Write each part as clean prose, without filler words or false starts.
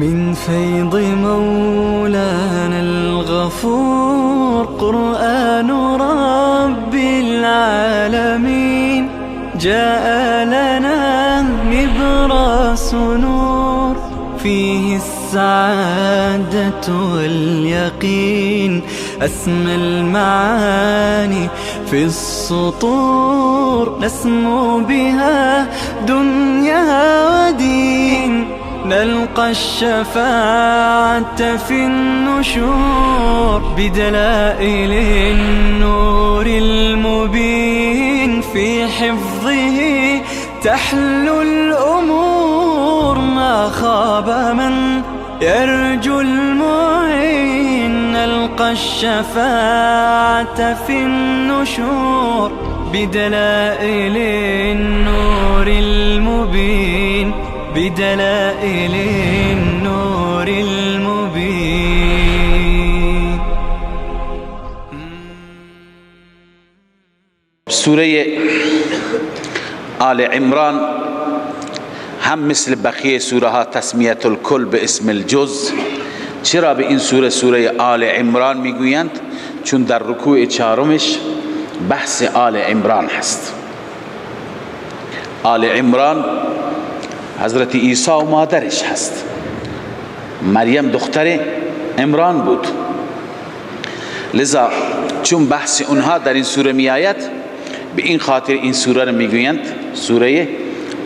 من فيض مولانا الغفور. قرآن رب العالمين جاء لنا نبراس نور، فيه السعادة واليقين، أسمى المعاني في السطور، نسمو بها دنيا ودين، نلقى الشفاعة في النشور، بدلائل النور المبين، في حفظه تحلو الأمور، ما خاب من يرجو المعين، نلقى الشفاعة في النشور، بدلائل النور المبين، بدلائل النور المبين. سوره آل عمران هم مثل بقیه سوره ها تسمیت الکل به اسم الجز. چرا به این سوره سوره آل عمران میگویند؟ چون در رکوع چهارمش بحث آل عمران هست. آل عمران حضرت عیسی و مادرش هست، مریم دختر عمران بود. لذا چون بحث اونها در این سوره می آید، به این خاطر این سوره رو میگویند سوره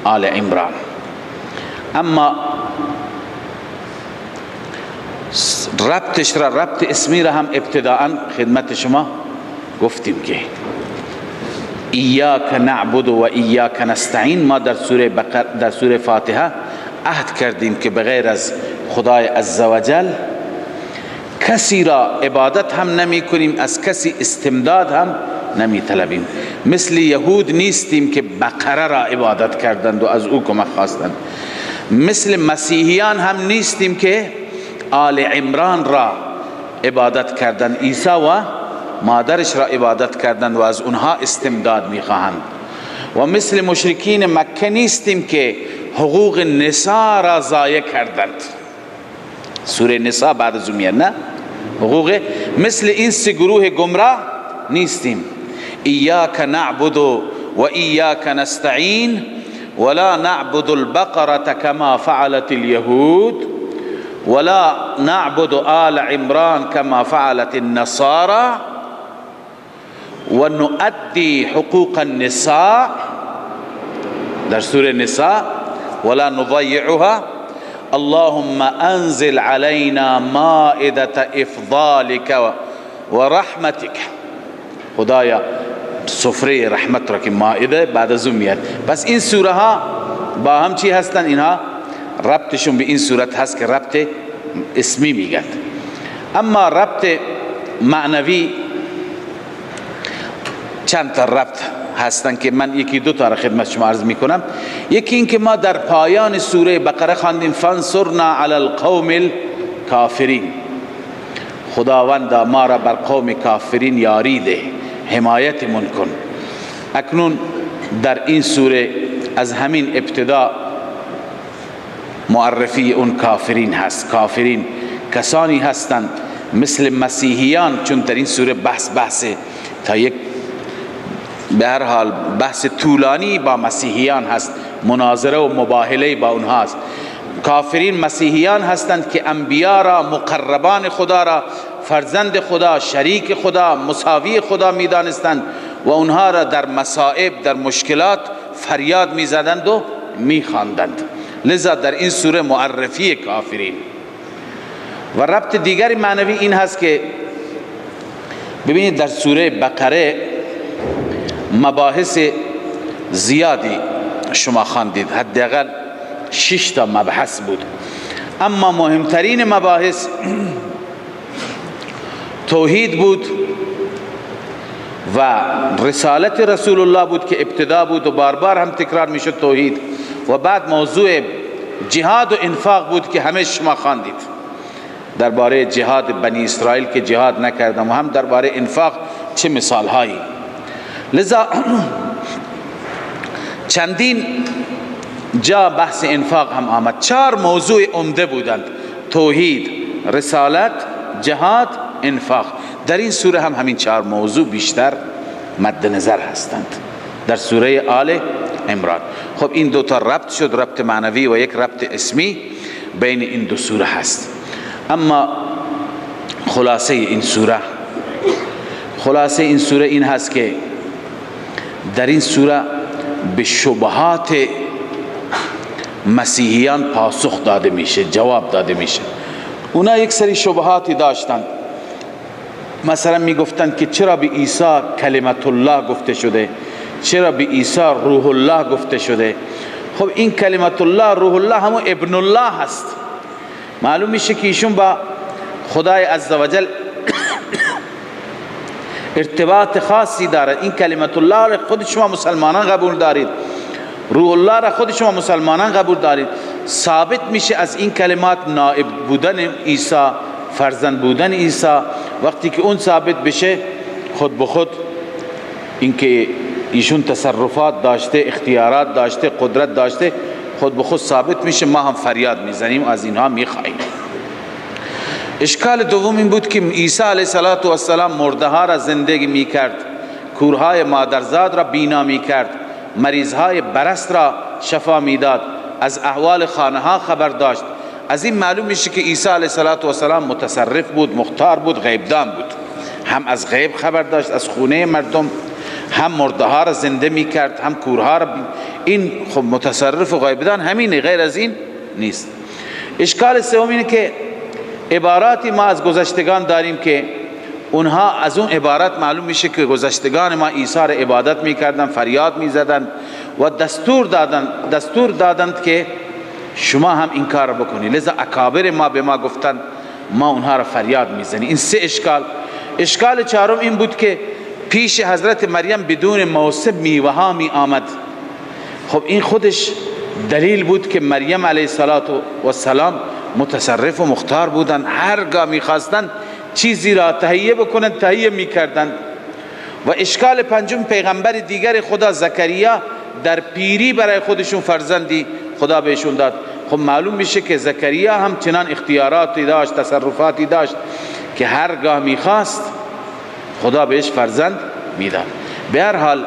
آل عمران. اما ربطش را، ربط اسمی را هم ابتداء خدمت شما گفتیم که ایاک نعبد و ایاک نستعین. ما در سوره بقره، در سوره فاتحه عهد کردیم که بغیر از خدای عزوجل کسی را عبادت هم نمی کنیم، از کسی استمداد هم نمی طلبیم. مثل یهود نیستیم که بقره را عبادت کردند و از او کمک خواستند. مثل مسیحیان هم نیستیم که آل عمران را عبادت کردند، عیسی و مادرش را عبادت کردند و از اونها استمداد میخواهند. و مثل مشرکین مکه نیستیم که حقوق نساء را ضایع کردند. سوره نساء بعد از اون، نه حقوق، مثل این سه گروه گمراه نیستیم. ایاک نعبد و ایاک نستعین ولا نعبد البقرة كما فعلت اليهود ولا نعبد آل عمران كما فعلت النصارى ونؤدي حقوق النساء در سوره نساء ولا نضيعها اللهم انزل علينا مائدة افضالك ورحمتك. خدایا سفره رحمت را که مائده بعد از اون میاد. پس این سوره ها با هم چی هستن؟ اینها ربطشون به این صورت هست که ربط اسمی میگن. اما ربط معنوی چند تا ربط هستن که من یکی دو تا را خدمت شما عرض میکنم. یکی این که ما در پایان سوره بقره خواندیم فانصرنا علی القوم الکافرین، خداوند ما را بر قوم کافرین یاری ده، حمایتمون کن. اکنون در این سوره از همین ابتدا معرفی اون کافرین هست. کافرین کسانی هستند مثل مسیحیان، چون در این سوره بحث تا یک به هر حال بحث طولانی با مسیحیان هست، مناظره و مباهله با اونها هست. کافرین مسیحیان هستند که انبیا را، مقربان خدا را، فرزند خدا، شریک خدا، مساوی خدا میدانستند و اونها را در مصائب، در مشکلات فریاد میزدند و میخواندند. لذا در این سوره معرفی کافرین. و ربط دیگر معنوی این هست که ببینید در سوره بقره مباحث زیادی شما خواندید، حداقل 6 تا مبحث بود. اما مهمترین مباحث توحید بود و رسالت رسول الله بود که ابتدا بود و باربار هم تکرار میشد توحید، و بعد موضوع جهاد و انفاق بود که همه شما خواندید درباره جهاد بنی اسرائیل که جهاد نکردم و هم درباره انفاق چه مثال هایی. لذا چندین جا بحث انفاق هم آمد. 4 موضوع عمده بودند توحید، رسالت، جهاد، انفاق. در این سوره هم همین چهار موضوع بیشتر مد نظر هستند در سوره آل عمران. خب این دو تا ربط شد، ربط معنوی و یک ربط اسمی بین این دو سوره هست. اما خلاصه این سوره، خلاصه این سوره این هست که در این سوره به شبهات مسیحیان پاسخ داده میشه، جواب داده میشه. اونا یک سری شبهاتی داشتند. مثلا میگفتند که چرا به عیسی کلمت الله گفته شده، چرا به عیسی روح الله گفته شده؟ خب این کلمت الله، روح الله همون ابن الله هست. معلوم میشه که ایشون با خدای عزوجل ارتباط خاصی داره. این کلمت الله را خود شما مسلمانان قبول دارید، روح الله را خود شما مسلمانان قبول دارید. ثابت میشه از این کلمات نائب بودن عیسی، فرزند بودن عیسی. وقتی که اون ثابت بشه، خود به خود اینکه ایشون تصرفات داشته، اختیارات داشته، قدرت داشته، خود به خود ثابت میشه. ما هم فریاد میزنیم، از اینها میخواهیم. اشکال دوم این بود که عیسی علیه السلام مرده ها را زندگی میکرد، کورهای مادرزاد را بینا میکرد، مریضهای برست را شفا میداد، از احوال خانه ها خبر داشت. از این معلوم میشه که عیسی علیه السلام متصرف بود، مختار بود، غیبدان بود. هم از غیب خبر داشت، از خونه مردم، هم مرده ها را زنده میکرد، هم کورها را. این خب متصرف و غیبدان همینه، غیر از این نیست. اشکال سوم اینه که عباراتی ما از گذشتگان داریم که اونها از اون عبارت معلوم میشه که گذشتگان ما عیسی را عبادت میکردن، فریاد میزدن و دستور دادند که شما هم این کار را بکنید. لذا اکابر ما به ما گفتن، ما اونها را فریاد میزنیم. این سه اشکال. اشکال چهارم این بود که پیش حضرت مریم بدون موسم میوه ها می آمد. خب این خودش دلیل بود که مریم علیه السلام متصرف و مختار بودن، هرگاه میخواستند چیزی را تهیه بکنند تهیه میکردند. و اشکال پنجم، پیغمبر دیگر خدا زکریا در پیری برای خودشون فرزندی خدا بهشون داد. خب معلوم میشه که زکریا هم چنان اختیاراتی داشت، تصرفاتی داشت که هرگاه میخواست خدا بهش فرزند میداد. به هر حال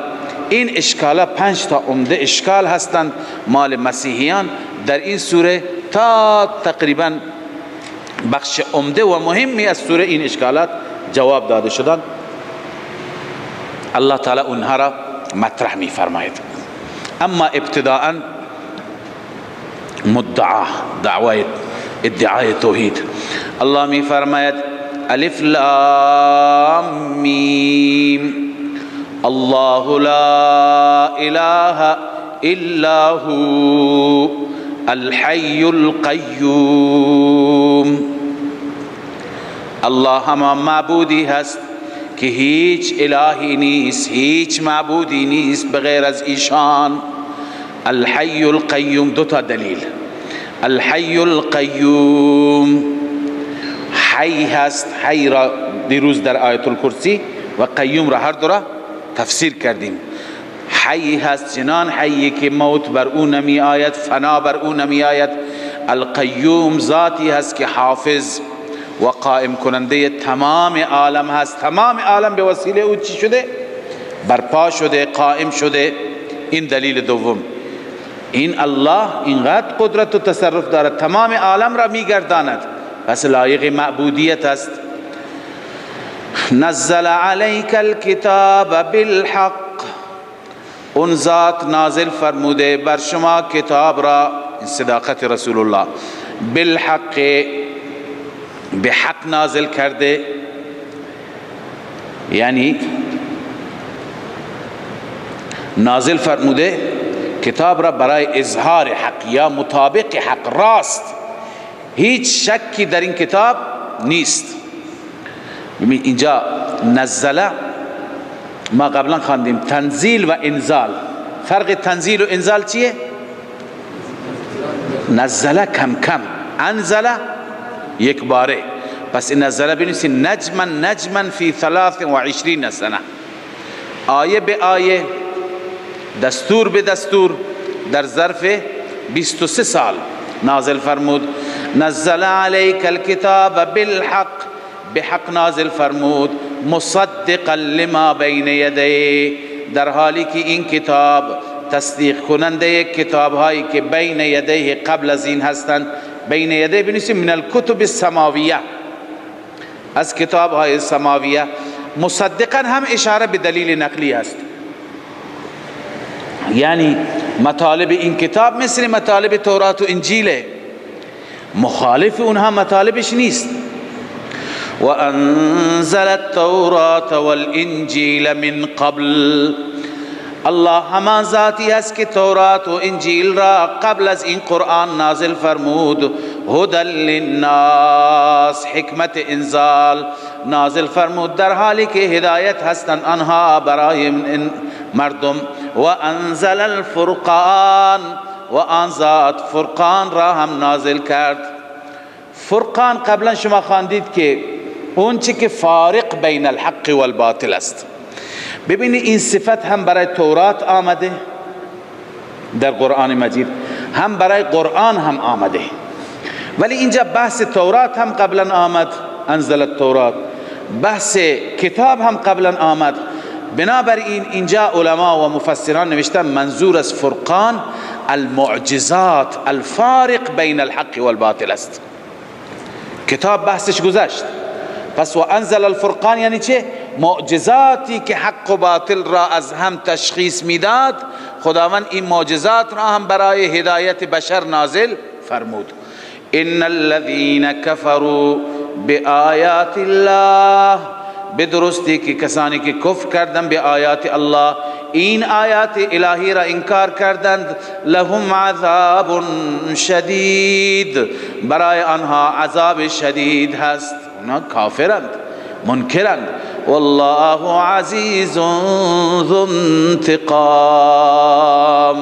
این اشکالا 5 تا عمده اشکال هستند مال مسیحیان در این سوره. تا تقریبا بخش عمده و مهمی از سوره این اشکالات جواب داده شدن. الله تعالی اونها را مطرح می فرماید. اما ابتداء مدعا، دعوی، ادعای توحید. الله می فرماید الف لام میم الله لا اله الا هو الحی القیوم. الله همان معبودی هست که هیچ الهی نیست، هیچ معبودی نیست بغیر از ایشان. الحی القیوم، دو تا دلیل. الحی القیوم، حی هست، حی را دیروز در آیت الکرسی و قیوم را هر دو را تفسیر کردیم. حی هست، چنان حی که موت بر او نمی آید، فنا بر او نمی آید. القیوم ذاتی هست که حافظ و قائم کننده تمام عالم هست. تمام عالم به وسیله او چی شده؟ برپا شده، قائم شده. این دلیل دوم. این الله اینقدر قدرت و تصرف دارد، تمام عالم را میگرداند، پس لایق معبودیت است. نزل علیک الکتاب بالحق، اون ذات نازل فرموده بر شما کتاب را، صداقت رسول الله، بالحق، به حق نازل کرده، یعنی نازل فرموده کتاب را برای اظهار حق یا مطابق حق، راست، هیچ شکی در این کتاب نیست. ببین اینجا نزله، ما قبلا خواندیم تنزیل و انزال. فرق تنزیل و انزال چیه؟ نزله کم کم، انزله یک باره. پس این نزله بنویسید نجما نجما فی 23 سنه، آیه به آیه، دستور به دستور، در ظرف 23 سال نازل فرمود. نزل علیک الکتاب بالحق، به حق نازل فرمود، مصدقا لما بین یدیه، در حالی که این کتاب تصدیق کننده کتاب هایی که بین یدیه قبل از این هستند. بین یدیه بنویسیم من الکتب السماویه، از کتاب های سماویه. مصدقا هم اشاره به دلیل نقلی است، یعنی مطالب این کتاب مثل مطالب تورات و انجیل، مخالف اونها مطالبش نیست. و انزل التورات والانجیل من قبل، الله همان ذاتی است که تورات و انجیل را قبل از این قرآن نازل فرمود. هدى للناس، حکمت انزال نازل فرمود در حالی که هدایت هستند آنها برای مردم. و انزل الفرقان، و آن ذات فرقان را هم نازل کرد. فرقان قبلا شما خواندید که اون چی که فارق بین الحق والباطل است. ببینید این صفت هم برای تورات آمده در قرآن مجید، هم برای قرآن هم آمده، ولی اینجا بحث تورات هم قبلا آمد، انزل التورات، بحث کتاب هم قبلا آمد. بنابراین اینجا علما و مفسران نوشتن منظور از فرقان المعجزات الفارق بین الحق والباطل است. کتاب بحثش گذشت، پس و انزل الفرقان یعنی چه؟ معجزاتی که حق و باطل را از هم تشخیص میداد، خداوند این معجزات را هم برای هدایت بشر نازل فرمود. ان الذين كفروا بآیات الله، بدرستی که کسانی که کفر کردند به آیات الله، این آیات الهی را انکار کردند، لهم عذاب شدید، برای آنها عذاب شدید هست. آنها کافرند، منکرند. والله عزیز ذو انتقام،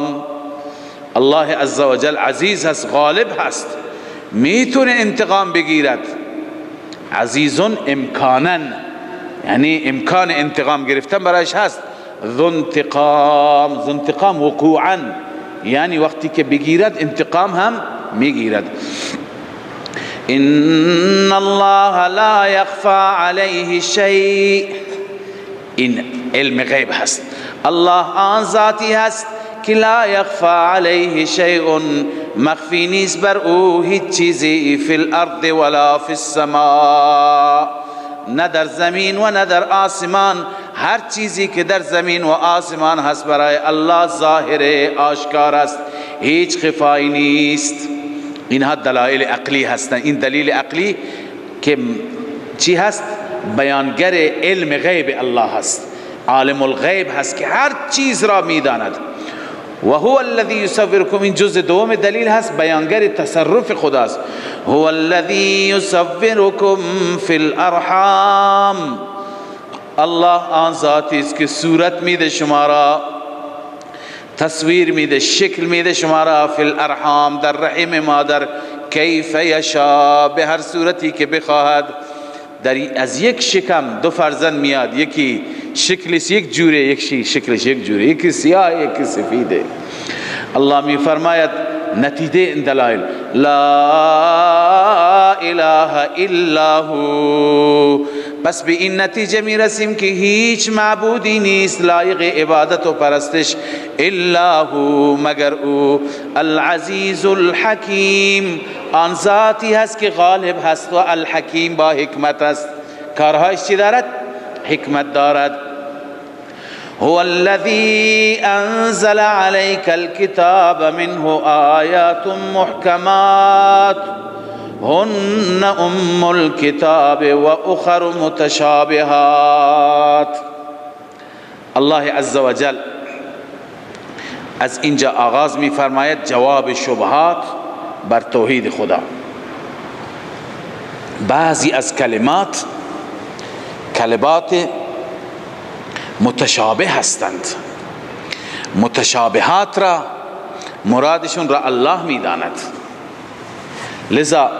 الله عزوجل عزیز هست، غالب هست، میتونه انتقام بگیرد. عزیز امکانا، یعنی امکان انتقام گرفتن برایش هست. ذو انتقام، ذو انتقام وقوعا، یعنی وقتی که بگیرد انتقام هم میگیرد. ان الله لا یخفى علیه شیء، این علم غیب هست. الله آن ذاتی هست که لا یخفى علیه شیء، مخفی نیست بر او هیچ چیزی، فی الارض ولا فی السماء، نه در زمین و نه در آسمان. هر چیزی که در زمین و آسمان هست برای الله ظاهر آشکار است، هیچ خفایی نیست. اینها دلایل عقلی هستند. این دلیل عقلی که چی هست؟ بیانگر علم غیب الله هست، عالم الغیب هست که هر چیز را میداند. و هو الذی یصورکم، این جزء دوم دلیل هست، بیانگر تصرف خداست. هو الذی یصورکم فی الارحام، الله آن ذاتی است که صورت میده شما را، تصویر میده، شکل میده شما را، فی الارحام، در رحم مادر، کیف یشا، به هر صورتی که بخواهد. در از یک شکم دو فرزند میاد، یکی شکلش یک جوره، یکی شکلش یک جوره، یکی سیاه یکی سفیده. الله می فرماید نتیجه این دلایل، لا اله الا هو، پس به این نتیجه می رسیم که هیچ معبودی نیست لایق عبادت و پرستش الا هو، مگر او، العزیز الحکیم، آن ذاتی هست که غالب هست و الحکیم با حکمت است. کارهایش چی دارد؟ حکمت دارد. هو الذي أنزل عليك الكتاب منه آيات محكمات هن أم الكتاب وأخر متشابهات. الله عز وجل از اینجا آغاز می فرماید جواب شبهات بر توحید خدا. بعضی از کلمات کلمات متشابه هستند، متشابهات را مرادشون را الله میداند. لذا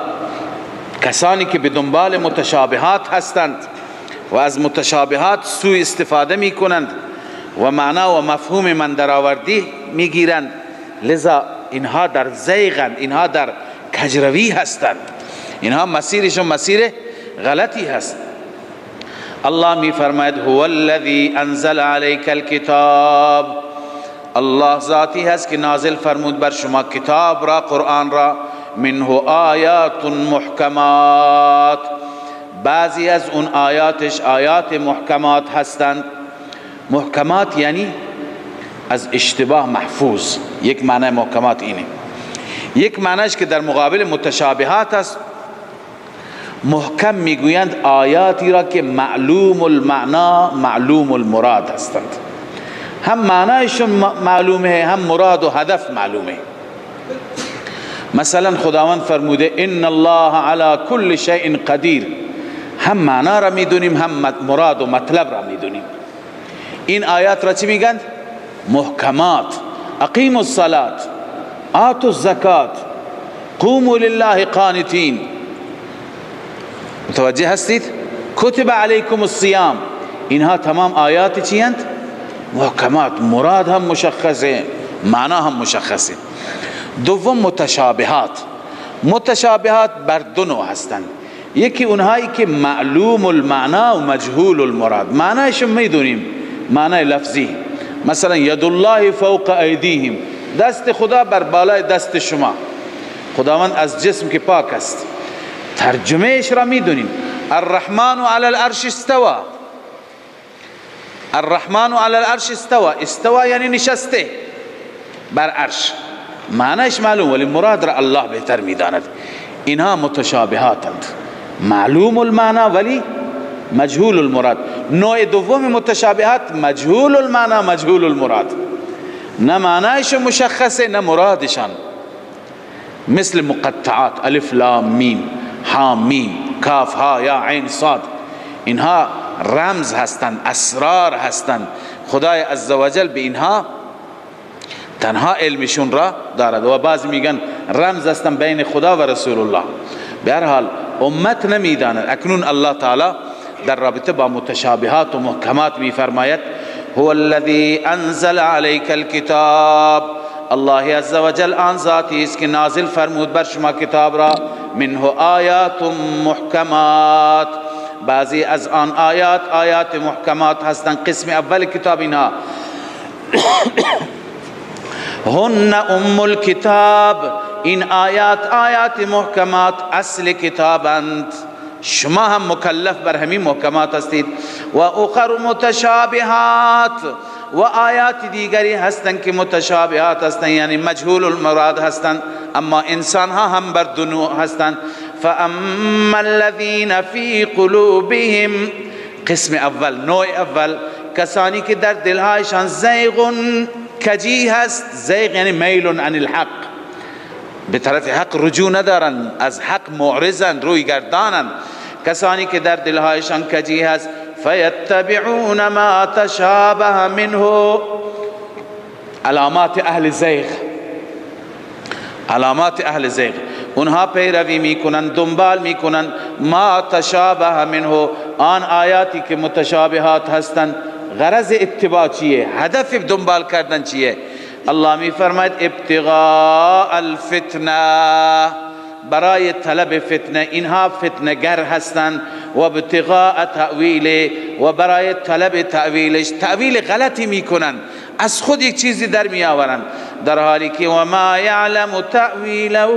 کسانی که به دنبال متشابهات هستند و از متشابهات سوء استفاده میکنند و معنا و مفهوم من درآوردی میگیرند، لذا اینها در زیغند، اینها در کجروی هستند. اینها مسیرشون مسیر غلطی هست. الله می فرماید هو الذی انزل علیک الکتاب، الله ذاتی هست که نازل فرمود بر شما کتاب را، قرآن را. منه آیات محکمات، بعضی از اون آیاتش آیات محکمات هستند. محکمات یعنی از اشتباه محفوظ، یک معنی محکمات اینه. یک معنیش که در مقابل متشابهات است. محکم میگویند آیاتی را که معلوم المعنا معلوم المراد هستند، هم معنایشون معلومه هم مراد و هدف معلومه. مثلا خداوند فرموده ان الله علی کل شیء قدیر، هم معنا را میدونیم هم مراد و مطلب را میدونیم. این آیات را چی میگند؟ محکمات. اقیموا الصلاة، آتوا الزکات، قوموا لله قانتین. متوجه هستید؟ کتب علیکم الصیام. اینها تمام آیات چی هستند؟ محکمات. مراد هم مشخصه، معنا هم مشخصه. دوم متشابهات. متشابهات بر دو نوع هستند. یکی اونهایی که معلوم المعنا و مجهول المراد، معنایش میدونیم، معنای لفظی، مثلا ید الله فوق ایدیهم، دست خدا بر بالای دست شما، خداوند از جسم که پاک است، ترجمه اش را میدونیم. الرحمن علی العرش استوى، الرحمن علی العرش استوى، استوى یعنی نشسته بر عرش، معنیش معلوم ولی مراد را الله بهتر میداند. اینها متشابهاتند، معلوم المعنی ولی مجهول المراد. نوع دوم متشابهات مجهول المعنی مجهول المراد، نه معنیش مشخصه نه مرادشان، مثل مقطعات الف لام میم ها میم کاف ها یا عین صاد. اینها رمز هستند، اسرار هستند. خدای عزوجل به اینها تنها علمشون را دارد و بعضی میگن رمز هستند بین خدا و رسول الله. به هر حال امت نمیداند. اکنون الله تعالی در رابطه با متشابهات و محکمات میفرماید هو الذی انزل علیک الکتاب، الله عزوجل آن ذاتی است که نازل فرمود بر شما کتاب را. منه آیات محکمات، بعضی از آن آیات آیات محکمات هستند. قسم اول کتاب اینها هن ام الکتاب، این آیات آیات محکمات اصل کتابند، شما هم مکلف بر همین محکمات هستید. و اخر متشابهات، و آیات دیگری هستند که متشابهات هستند، یعنی مجهول المراد هستند، اما انسان ها هم بر دو نوع هستند. فاما الذین فی قلوبهم، قسم اول، نوع اول، کسانی که در دلهایشان زیغ کجی هست. زیغ یعنی میل عن الحق، به طرف حق رجوع ندارن، از حق معرضن، روی گردانن. کسانی که در دلهایشان کجی هست، فیتبعون ما تشابه منه، علامات اهل زیغ، علامات اهل زیغ، اونها پیروی میکنن، دنبال میکنن ما تشابه منه، آن آیاتی که متشابهات هستند. غرض اتباع چیه؟ هدف دنبال کردن چیه؟ الله می فرماید ابتغاء الفتنه، برای طلب فتنه. اینها فتنه گر هستند. و ابتغاء تأویل، و برای طلب تأویلش، تأویل غلطی میکنن، از خود یک چیزی در می آورند، در حالی که و ما یعلم تأویله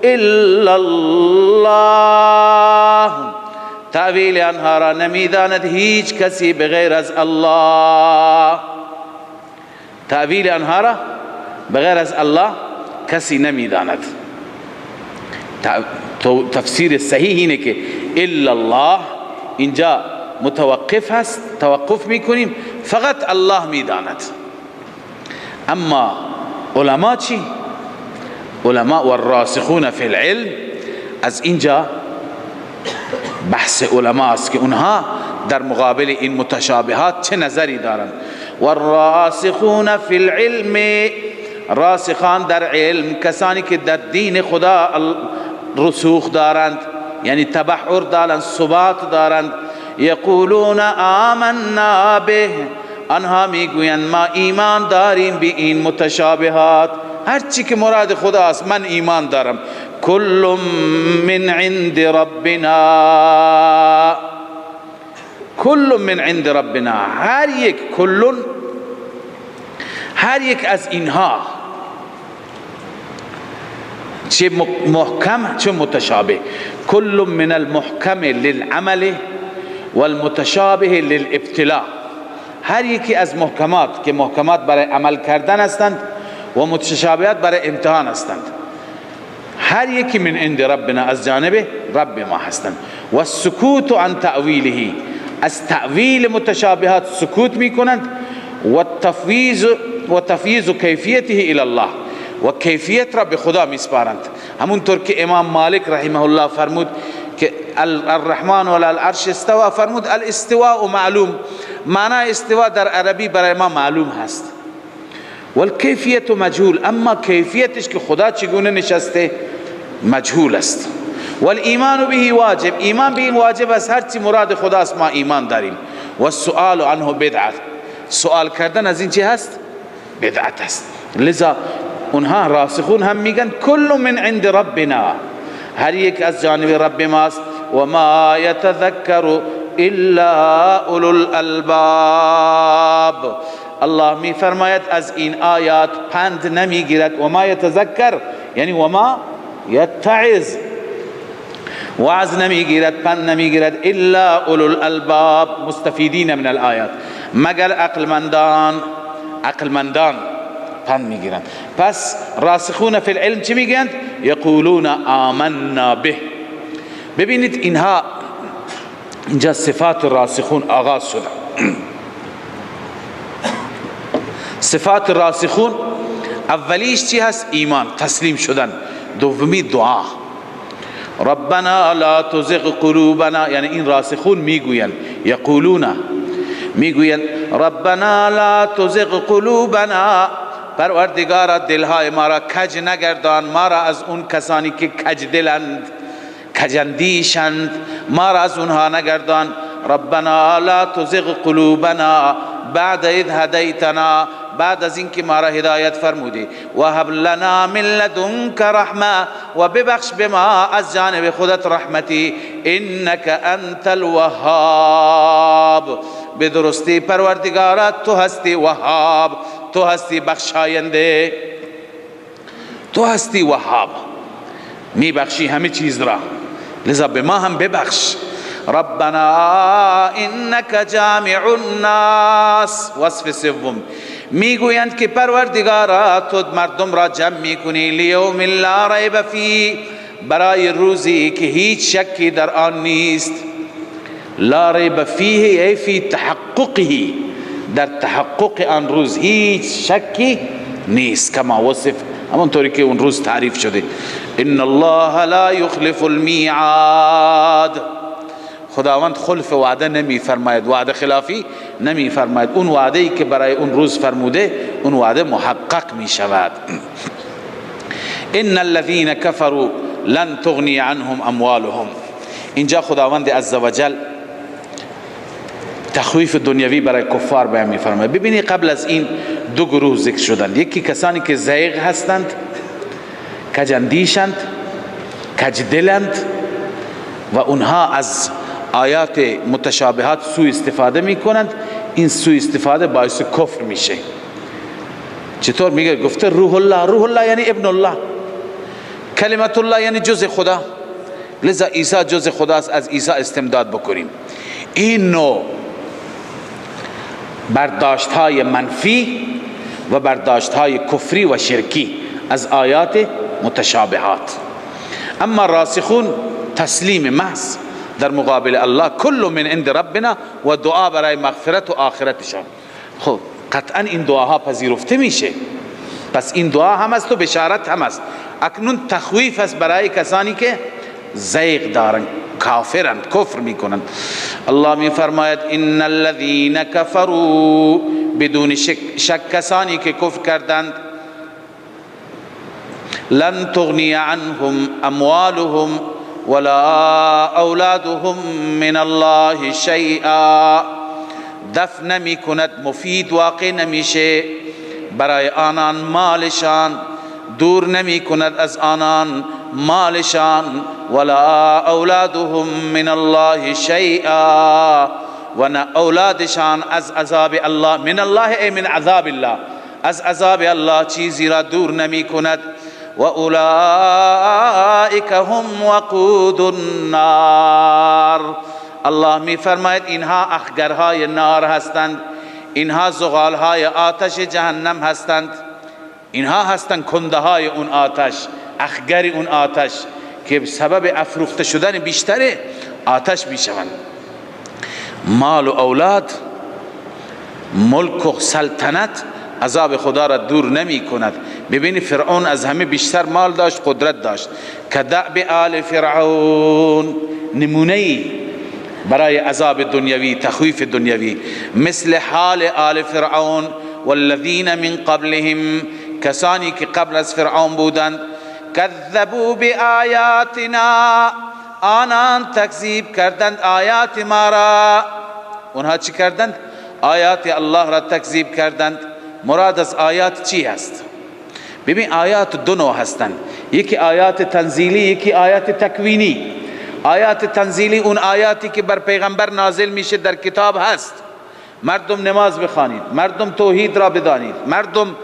الا الله، تأویل آنها را نمیداند هیچ کسی بغیر از الله. تأویل آنها را بغیر از الله کسی نمیداند. تفسیر صحیح اینه که الا الله اینجا متوقف هست، توقف میکنیم، فقط الله میداند. اما علما چی؟ علما والراسخون فی العلم، از اینجا بحث علما است که اونها در مقابل این متشابهات چه نظری دارند. والراسخون فی العلم، راسخان در علم، کسانی که در دین خدا رسوخ دارند، یعنی تبحر دارند، ثبات دارند. یقولون آمنا به، آنها میگویند ما ایمان داریم به این متشابهات، هر چی که مراد خدا است من ایمان دارم. کل من عند ربنا. کل من عند ربنا، هر یک، کل، هر یک از اینها، چه محکم چه متشابه. کل من المحکم للعمل والمتشابه للابتلاء. هر یکی از محکمات که محکمات برای عمل کردن هستند و متشابهات برای امتحان هستند، هر یکی من عند ربنا، از جانب رب ما هستند. و السکوت عن تأویله، از تأویل متشابهات سکوت میکنند. و تفویض و تفویض کیفیته الی الله، و کیفیت را به خدا میسپارند. همونطور که امام مالک رحمه الله فرمود که الرحمن علی العرش استوا، فرمود الاستواء معلوم، معنی استوا در عربی برای ما معلوم هست، والکیفیت مجهول، اما کیفیتش که خدا چگونه نشسته مجهول است. والایمان به واجب، ایمان به این واجب است، هرچی مراد خداست ما ایمان داریم. والسؤال عنه بدعت، سؤال کردن از این چی هست؟ بدعت است. لذا اونها راسخون هم میگن کل من عند ربنا، هر یک از جانب رب ماست. و ما یتذکر الا اولو الالباب. الله می فرماید از این آیات پند نمیگیرد. و ما یتذکر یعنی و ما یتعظ، وعظ نمیگیرد، پند نمیگیرد، الا اولو الالباب، مستفیدین من الآیات، مگر عقلمندان. عقلمندان پند میگیرند. پس راسخون فی العلم چی میگند؟ یقولون آمنا به. ببینید اینها اینجا صفات راسخون آغاز شده. صفات راسخون اولیش چی هست؟ ایمان، تسلیم شدن. دومی دعا، ربنا لا تزغ قلوبنا، یعنی این راسخون میگویند، یقولون، میگویند ربنا لا تزغ قلوبنا، پروردگارا دلهای ما را کج نگردان، ما را از اون کسانی که کج دلند، کجندیشند، ما را از اونها نگردان. ربنا لا تزغ قلوبنا بعد اذ هدیتنا، بعد از اینکه ما را هدایت فرمودی. و هب لنا من لدنک رحمه، و ببخش به ما از جانب خودت رحمتی، انک انت الوهاب، به درستی پروردگارا تو هستی وهاب، تو هستی بخشاینده، تو هستی وهاب، می بخشی همه چیز را، لذا به ما هم ببخش. ربنا انک جامع الناس، وصف سوم، میگویند که پروردگارا تو مردم را جمع میکنی، لیوم لا ریب فیه، برای روزی که هیچ شکی در آن نیست. لا ریب فیه ای فی تحققه، در تحقق آن روز هیچ شکی نیست، کما وصف، همونطوری که اون روز تعریف شده. ان الله لا یخلف المیعاد، خداوند خلف وعده نمی فرماید، وعده خلافی نمی فرماید. اون وعده ای که برای اون روز فرموده اون وعده محقق می شود. ان الذين كفروا لن تغنی عنهم اموالهم. اینجا خداوند عزوجل تخویف دنیوی برای کفار بیان می فرماید. ببینید قبل از این دو گروه ذکر شدند، یکی کسانی که زیغ هستند، کجندیشند، کجدلند و اونها از آیات متشابهات سوء استفاده میکنند. این سوء استفاده باعث کفر میشه. چطور میگه؟ گفته روح الله، روح الله یعنی ابن الله، کلمت الله یعنی جز خدا، لذا عیسی جز خداست، از عیسی استمداد بکنیم. این نوع برداشت های منفی و برداشت های کفری و شرکی از آیات متشابهات. اما راسخون تسلیم محض در مقابل الله، کل من عند ربنا، و دعا برای مغفرت و آخرتشان. خب قطعا این دعاها پذیرفته میشه، پس این دعا هم است و بشارت هم است. اکنون تخویف است برای کسانی که زیغ دارند، کافرند، کفر میکنند. الله می فرماید ان الذين كفروا، بدون شک کسانی که کفر کردند، لن تغنی عنهم اموالهم ولا اولادهم من الله شیئا، دفع نمی کند، مفید واقع نمیشه برای آنان مالشان، دور نمی کند از آنان مالشان ولا اولادهم من الله شیئا، و نه اولادشان از عذاب الله، من الله ای من عذاب الله، از عذاب الله چیزی را دور نمی کند. و اولئک هم وقود النار. الله می فرماید اینها اخگرهای نار هستند، اینها زغالهای آتش جهنم هستند، اینها هستند کنده های اون آتش، اخگر اون آتش که سبب افروخته شدن بیشتر آتش می شوند. مال و اولاد، ملک و سلطنت عذاب خدا را دور نمی کند. ببینی فرعون از همه بیشتر مال داشت، قدرت داشت. کدأب آل فرعون، نمونه برای عذاب دنیوی، تخویف دنیوی، مثل حال آل فرعون والذین من قبلهم، کسانی که قبل از فرعون بودند. کذبوا بآیاتنا، آنان تکذیب کردند آیات ما را. اونها چی کردند؟ آیات الله را تکذیب کردند. مراد از آیات چی هست؟ ببین آیات دو نوع هستند، یکی آیات تنزیلی، یکی آیات تکوینی. آیات تنزیلی اون آیاتی که بر پیغمبر نازل میشه در کتاب هست، مردم نماز بخوانید، مردم توحید را بدانید، مردم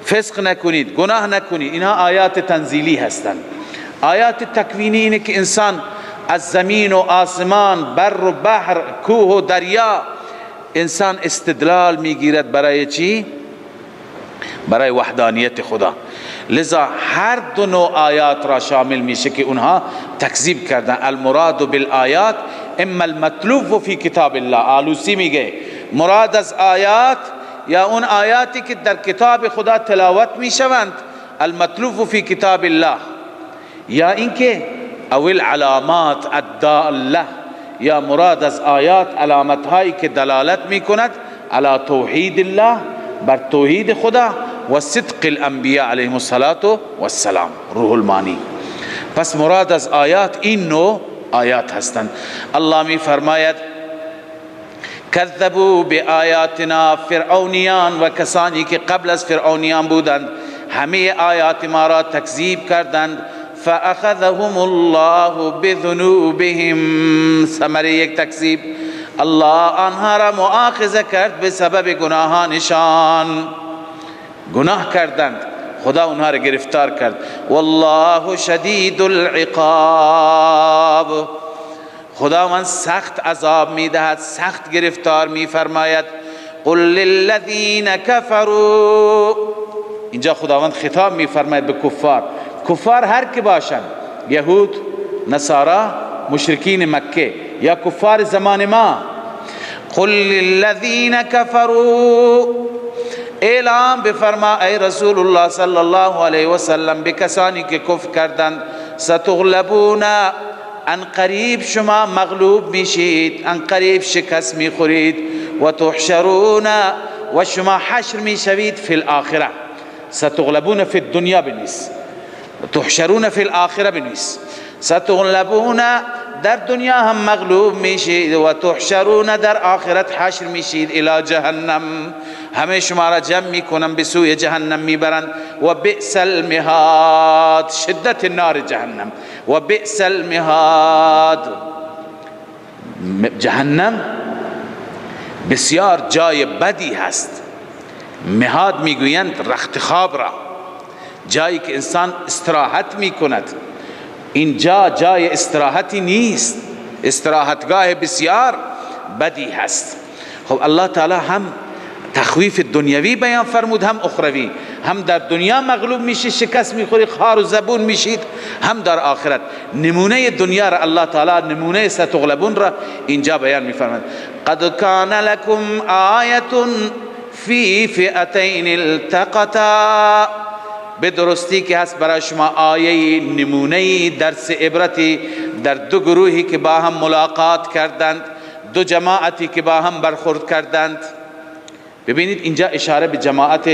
فسق نکنید، گناه نکنید، اینها آیات تنزیلی هستند. آیات تکوینی اینه که انسان از زمین و آسمان، بر و بحر، کوه و دریا، انسان استدلال میگیرد برای چی؟ برای وحدانیت خدا. لذا هر دو نوع آیات را شامل میشه که اونها تکذیب کردن. المراد بالآیات اما المطلوب فی کتاب الله، آلوسی میگه مراد از آیات یا اون آیاتی که در کتاب خدا تلاوت میشوند، المطلوب فی کتاب الله، یا اینکه او العلامات الداله، یا مراد از آیات علامت هایی که دلالت میکند علی توحید الله، بر توحید خدا و صدق الانبیاء علیهم الصلاة والسلام، روح المانی. پس مراد از آیات این نوع آیات هستند. الله می فرماید کذبوا بآیاتنا، فرعونیان و کسانی که قبل از فرعونیان بودند همه آیات ما را تکذیب کردند. فأخذهم الله بذنوبهم، ثمره یک تکذیب، الله آنها را مؤاخذه کرد به سبب گناهانشان. گناه کردند، خدا اونها را گرفتار کرد. والله شدید العقاب، خداوند سخت عذاب میدهد، سخت گرفتار میفرماید. قل للذین کفروا، اینجا خداوند خطاب میفرماید به کفار. کفار هر که باشند، یهود، نصارا، مشرکین مکه یا کفار زمان ما. قل للذین کفروا، اعلام بفرما ای رسول الله صلی الله علیه وسلم به کسانی که کفر کردند، ستغلبون، ان قریب شما مغلوب میشید، ان قریب شکست میخورید، و تحشرون، و شما حشر میشوید فی الاخره. ستغلبون فی الدنیا بنویس، تحشرون فی الاخره بنویس. ستغلبون در دنیا هم مغلوب میشید، و تحشرون در آخرت حشر میشید، الی جهنم، همه شما را جمع میکنن به سوی جهنم میبرند. و بئس المهاد، شدت نار جهنم. و بئس المهاد، جهنم بسیار جای بدی هست. مهاد میگویند رخت خواب را، جایی که انسان استراحت میکند. اینجا جای استراحتی نیست، استراحتگاه بسیار بدی هست. خب الله تعالی هم تخویف دنیوی بیان فرمود، هم اخروی. هم در دنیا مغلوب میشی، شکست میخوری، خار و زبون میشید، هم در آخرت. نمونه دنیا را الله تعالی، نمونه ستغلبون را اینجا بیان میفرماید. قد کان لکم آیه فی فئتین التقطا، به درستی که هست برای شما آیه، نمونه، درس عبرتی در دو گروهی که با هم ملاقات کردند، دو جماعتی که با هم برخورد کردند. ببینید اینجا اشاره به جماعت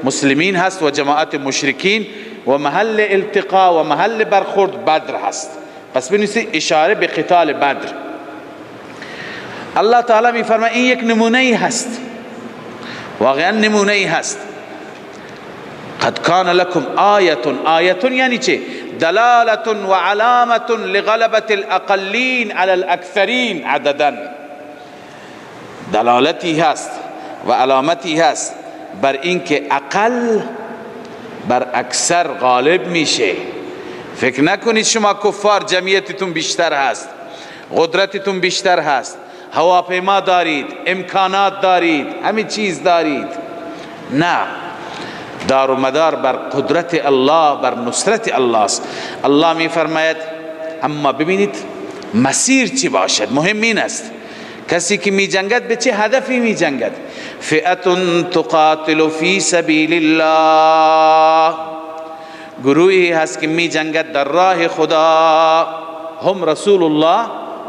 مسلمین هست و جماعت مشرکین، و محل التقا و محل برخورد بدر هست. پس ببینید اشاره به قتال بدر. الله تعالی می فرماید این یک نمونه هست، واقعا نمونه هست. قد کان لکم آیتون، آیتون یعنی چه؟ دلالة وعلامة لغلبة الاقلین على الاکثرین عددا. دلالتی هست و علامتی هست بر اینکه اقل بر اکثر غالب میشه. فکر نکنید شما کفار جمعیتتون بیشتر هست، قدرتتون بیشتر هست، هواپیما دارید، امکانات دارید، همه چیز دارید. نه، دار و مدار بر قدرت الله، بر نصرت الله است. الله می فرماید. اما ببینید مسیر چی باشد، مهم این است کسی که می جنگد به چه هدفی می جنگد. فئة تقاتل فی سبیل الله، گروهی هست که می جنگد در راه خدا، هم رسول الله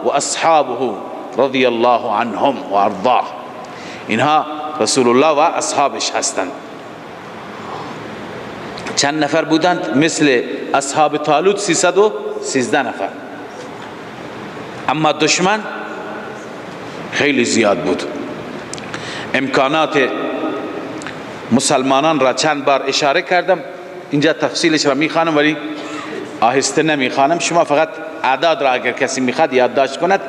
و اصحابه رضی الله عنهم و ارضاه. اینها رسول الله و اصحابش هستند. چند نفر بودند؟ مثل اصحاب طالوت 313 نفر. اما دشمن خیلی زیاد بود. امکانات مسلمانان را چند بار اشاره کردم، اینجا تفصیلش را میخوانم ولی آهسته نمیخوانم، شما فقط اعداد را اگر کسی میخواد یادداشت کند.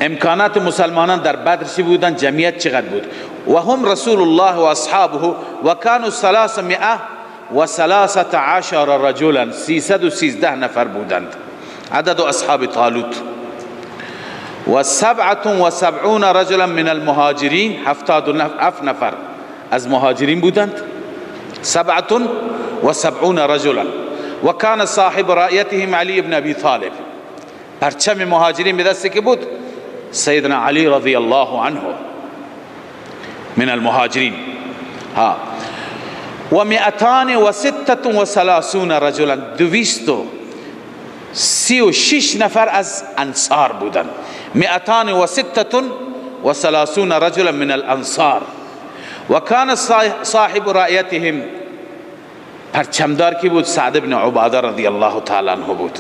امکانات مسلمانان در بدر چی بودند، جمعیت چقدر بود؟ و هم رسول الله و اصحابه و کانوا 313 رجلا، 313 نفر بودند عدد اصحاب طالوت. و 77 رجلا من المهاجرین، 77 نفر از مهاجرین بودند، 77 رجلا. و کان صاحب رأیتهم علی بن ابی طالب، پرچم مهاجرین به دست کی بود؟ سیدنا علی رضی الله عنه من المهاجرین. ها و 236 رجلا، 236 نفر از انصار بودند. 236 رجلا من الانصار. و کان صاحب رأیتهم، پرچمدار کی بود؟ سعد بن عباده رضی الله تعالی عنه بود.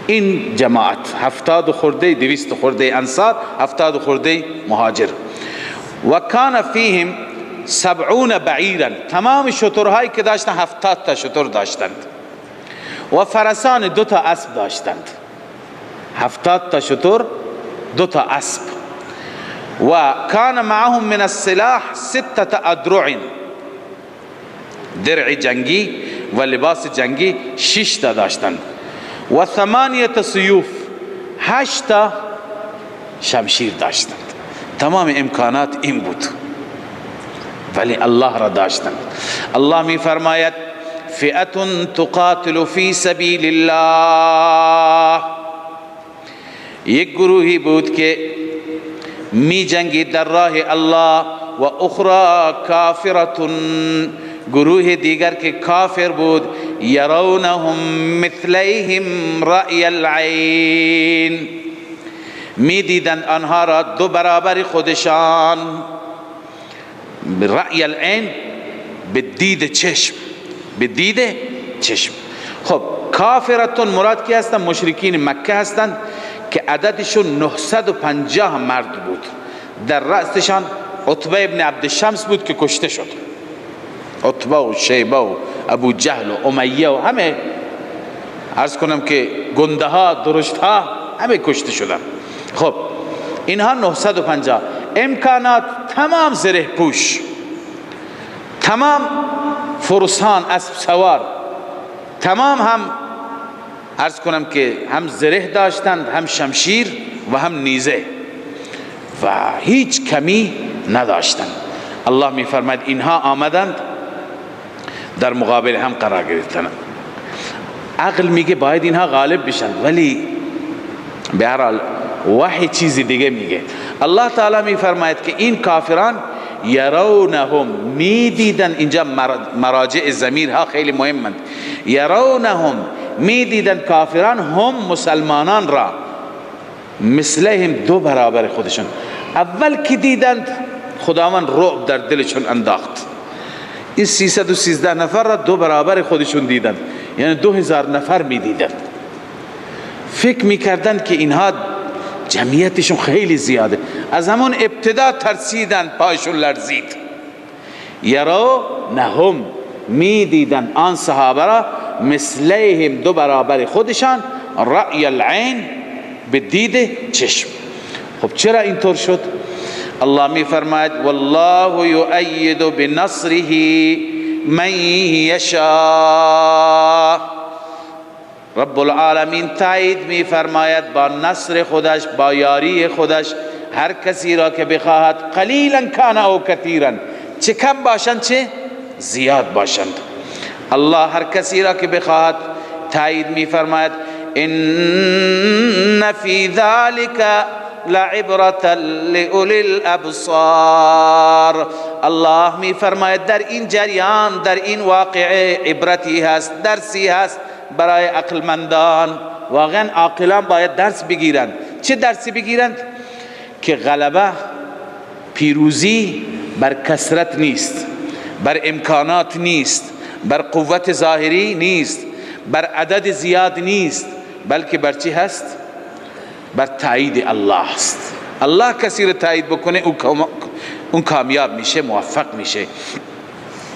این جماعت 70 خورده، 200 خورده انصار، 70 خورده مهاجر. و کان فیهم 70 بعیرا، تمام شترهایی که داشتن 70 تا شتر داشتند. و فرسان 2 تا اسب داشتند، 70 تا شتر، 2 تا اسب. و کان معهم من السلاح 6 ادرع، درع جنگی و لباس جنگی 6 تا داشتند. و 8 سیوف، 8 تا شمشیر داشتند. تمام امکانات این بود ولی الله را داشتند. الله می فرماید فئة تقاتل فی سبیل الله، یک گروهی بود که می جنگید در راه الله، و اخرى کافرة، گروه دیگر که کافر بود، یرونهم مثلیهم رأی العین، می دیدند آنها را 2 برابر خودشان. رأی العین به دید چشم، به دید چشم. خب کافرتون مراد کی هستند؟ مشرکین مکه هستند که عددشون 950 مرد بود. در رأسشان عتبه ابن عبدالشمس بود که کشته شد. عتبه و شیبه و ابو جهل و امیه و همه، عرض کنم که گنده ها، درشت ها، همه کشته شدن. خب اینها 950. امکانات تمام زره پوش، تمام فرسان، اسب سوار، تمام، هم عرض کنم که هم زره داشتند، هم شمشیر و هم نیزه و هیچ کمی نداشتند. الله می فرماید اینها آمدند در مقابل هم قرار گرفتند. عقل میگه باید اینها غالب بشن، ولی به هر حال وحی چیزی دیگه میگه. الله تعالی میفرماید که این کافران یرونهم، میدیدن. اینجا مراجع ضمیر ها خیلی مهمند. یرونهم، میدیدن کافران هم مسلمانان را، مثلهم 2 برابر خودشون. اول که دیدند خداوند رعب در دلشون انداخت. این 313 نفر را 2 برابر خودشون دیدند، یعنی 2000 نفر میدیدند. فکر میکردند که اینها جمعیتشون خیلی زیاده. از همون ابتدا ترسیدن، پایشون لرزید. یرونهم، میدیدن آن صحابه را مثلیهم، دو برابر خودشان، رأی العین، به دید چشم. خب چرا اینطور شد؟ الله می فرماید والله یؤید بنصره من یشاء. رب العالمین تایید می فرماید با نصر خودش، با یاری خودش، هر کسی را که بخواهد، قلیلا کان او کثیرا، چه کم باشند چه زیاد باشند. الله هر کسی را که بخواهد تایید می فرماید. ان فی ذلک لعبرة لأولی الابصار. الله می فرماید در این جریان، در این واقعه عبرتی هست، درسی هست برای عقلمندان. واقعا عاقلان باید درس بگیرند. چه درسی بگیرند؟ که غلبه، پیروزی بر کثرت نیست، بر امکانات نیست، بر قوت ظاهری نیست، بر عدد زیاد نیست، بلکه بر چی هست؟ بر تایید الله است. الله کسی رو تایید بکنه اون کامیاب میشه، موفق میشه.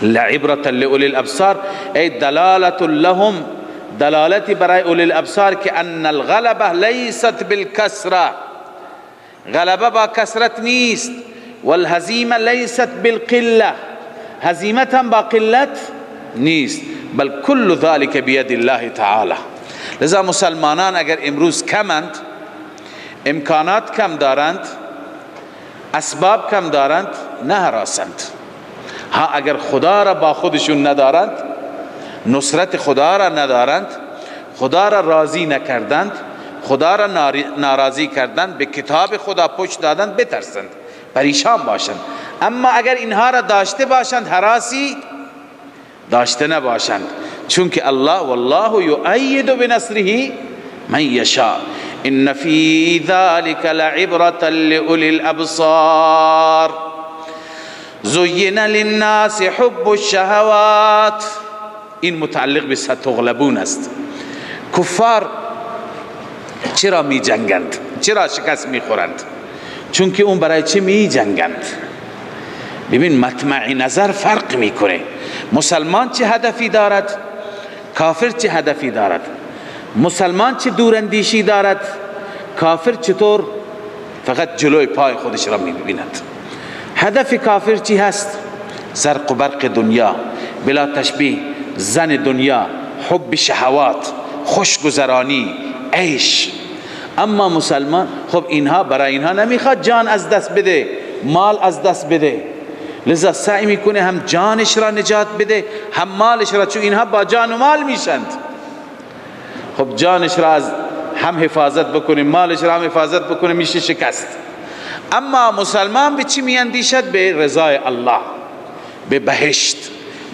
لعبرة لأولی الابصار، ای دلالت لهم، دلالتی برای اولی الابصار که ان الغلبه لیست بالکسره، غلبه با کثرت نیست، والهزیمه لیست بالقله، هزیمت هم با قلت نیست، بل کل ذلك بید الله تعالی. لذا مسلمانان اگر امروز کمند، امکانات کم دارند، اسباب کم دارند، نه هراسند. ها اگر خدا را با خودشون ندارند، نصرت خدا را ندارند، خدا را راضی نکردند، خدا را ناراضی کردند، به کتاب خدا پشت دادند، بترسند، پریشان باشند. اما اگر اینها را داشته باشند، هراسی داشته نباشند، چون که الله والله یؤید بنصره من یشاء ان فی ذلك لعبرة لأولی الابصار. زین للناس حب الشهوات، این متعلق به ستغلبون است. کفار چرا می جنگند؟ چرا شکست می خورند؟ چون که اون برای چه می جنگند؟ ببین مطمع نظر فرق میکنه. مسلمان چه هدفی دارد، کافر چه هدفی دارد. مسلمان چه دوراندیشی دارد، کافر چطور فقط جلوی پای خودش را میبیند. هدف کافر چی هست؟ زرق و برق دنیا، بلا تشبیه زن دنیا، حب شهوات، خوشگذرانی، عیش. اما مسلمان خب اینها برای اینها نمیخواد جان از دست بده، مال از دست بده، لذا سعی میکنه هم جانش را نجات بده هم مالش را، چون اینها با جان و مال میشند. خب جانش را از هم حفاظت بکنه، مالش را هم حفاظت بکنه، میشه شکست. اما مسلمان به چی میاندیشد؟ به رضای الله، به بهشت،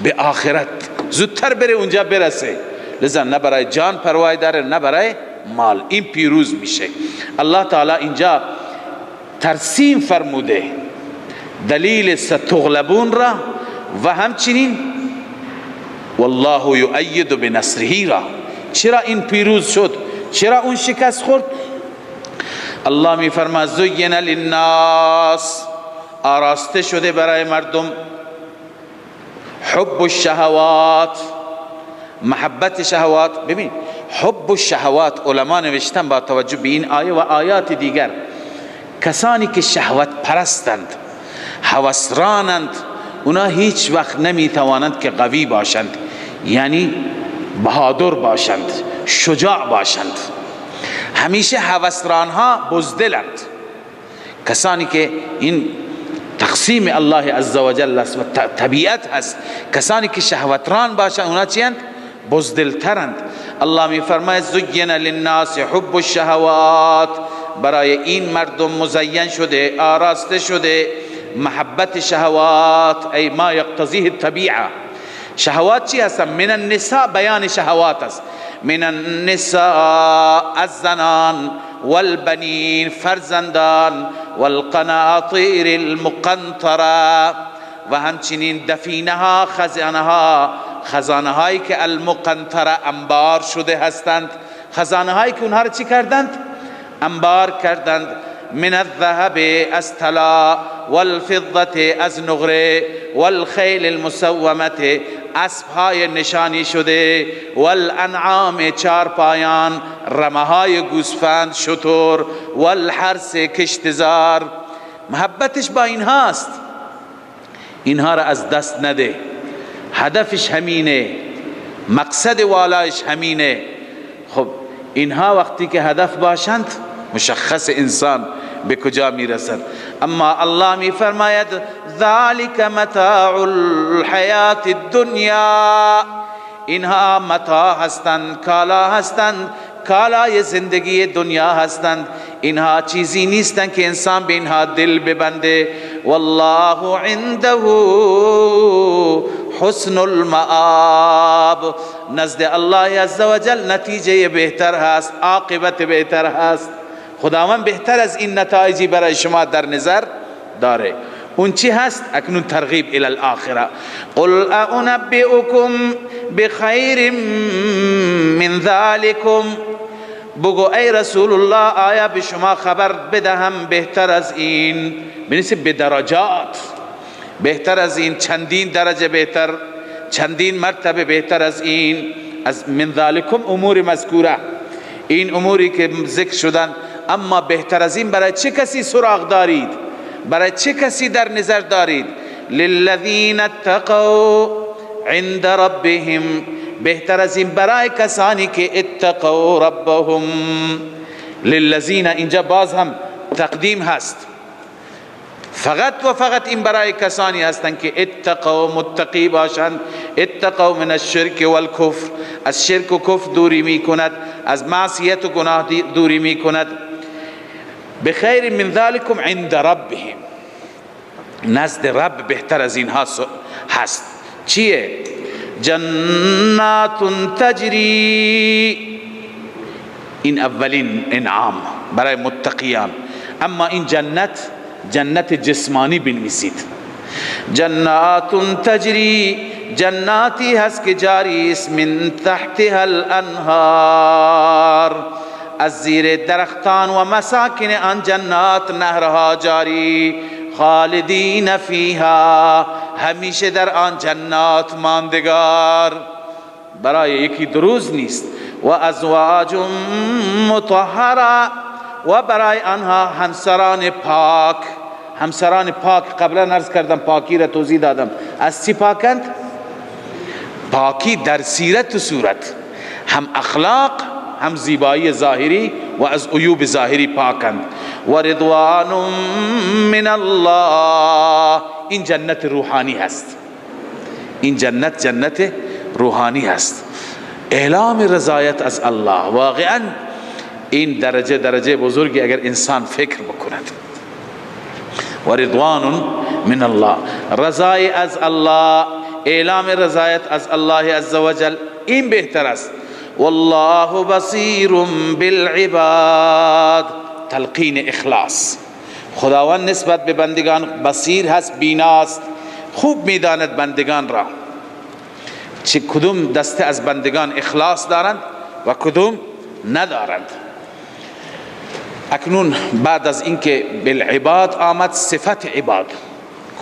به آخرت، زودتر بره اونجا برسه. لذا نه برای جان پروای داره نه برای مال، این پیروز میشه. الله تعالی اینجا ترسیم فرموده دلیل ستغلبون را و همچنین والله یؤید بنصره را. چرا این پیروز شد؟ چرا اون شکست خورد؟ الله می فرما زین للناس، آراسته شده برای مردم حب الشهوات، محبت شهوات. ببین حب الشهوات علما نوشتن با توجه به این آیه و آیات دیگر، کسانی که شهوت پرستند، هوسرانند، اونا هیچ وقت نمیتوانند که قوی باشند، یعنی بهادر باشند، شجاع باشند. همیشه هوسرانها بزدلند. کسانی که این تقسیم الله عزوجل است و طبیعت هست، کسانی که شهوتران باشند اونا چیند؟ بزدلترند. الله می فرماید زین للناس حب الشهوات، برای این مردم مزین شده، آراسته شده محبت شهوات، ای ما یقتضیه الطبیعه. شهوات چی هستن؟ من النساء، بیان شهوات است. من النساء الزنان، والبنین فرزندان، والقناطیر المقنطره، و همچنین دفینه ها، خزانه ها، خزانه هایی که المقنطره انبار شده هستند، خزانه هایی که اونها را چی کردند؟ انبار کردند. من الذهب از طلا، والفضة از نقره، والخیل المسومة اسبهای نشانی شده، والانعام چارپایان، رمه گوسفند، شتر، والحرث کشتزار. محبتش با اینهاست، اینها را از دست نده. هدفش همینه، مقصد والایش همینه. خب اینها وقتی که هدف باشند مشخص انسان به کجا میرسد. اما الله می فرماید ذالک متاع الحیات الدنیا، اینها متاع هستند، کالا هستند، کالای زندگی دنیا هستند. اینها چیزی نیستند که انسان به اینها دل ببنده. والله عنده حسن المآب، نزد الله عزوجل نتیجه بهتر هست، عاقبت بهتر هست. خداوند بهتر از این نتایجی برای شما در نظر داره. اون چی هست؟ اکنون ترغیب الی الاخره. قل انبئکم بخیر من ذالکم، بگو ای رسول الله آیا به شما خبر بدهم بهتر از این؟ بنویسید به درجات بهتر از این، چندین درجه بهتر، چندین مرتبه بهتر از این. از من ذالکم امور مذکوره، این اموری که ذکر شدن. اما بهتر از این برای چه کسی سراغ دارید؟ برای چه کسی در نظر دارید؟ للذین اتقوا عند ربهم، بهتر از این برای کسانی که اتقوا ربهم. للذین اینجا باز هم تقدیم هست، فقط و فقط این برای کسانی هستند که اتقوا، متقی باشند. اتقوا من الشرک والکفر، از شرک و کفر دوری می کند، از معصیت و گناه دوری می کند. بخیر من ذلکم عند ربهم، نزد رب بهتر از اینها هست. چیه؟ جنات تجری، این اولین انعام برای متقیان. اما این جنت، جنت جسمانی بنویسید. جنات تجری، جناتی هست که جاری است، من تحتها الانهار، از زیر درختان و مساکن آن جنات نهرها جاری، خالدین فیها، همیشه در آن جنات ماندگار، برای یکی دروز نیست. و ازواج مطهره، و برای آنها همسران پاک. همسران پاک قبلا عرض کردم، پاکی را توضیح دادم. از چی پاکند؟ پاکی در سیرت و صورت، هم اخلاق هم زیبایی ظاهری و از عیوب ظاهری پاکند. و رضوان من الله، این جنت روحانی هست، این جنت جنت روحانی هست. اعلام رضایت از الله، واقعا این درجه درجه بزرگی اگر انسان فکر بکند. و رضوان من الله، رضای از الله، اعلام رضایت از الله عزوجل، این بهتر است. والله بصیر بالعباد، تلقین اخلاص. خداوند نسبت به بندگان بصیر هست، بیناست، خوب میداند بندگان را، چه کدوم دسته از بندگان اخلاص دارند و کدوم ندارند. اکنون بعد از اینکه بالعباد آمد صفت عباد،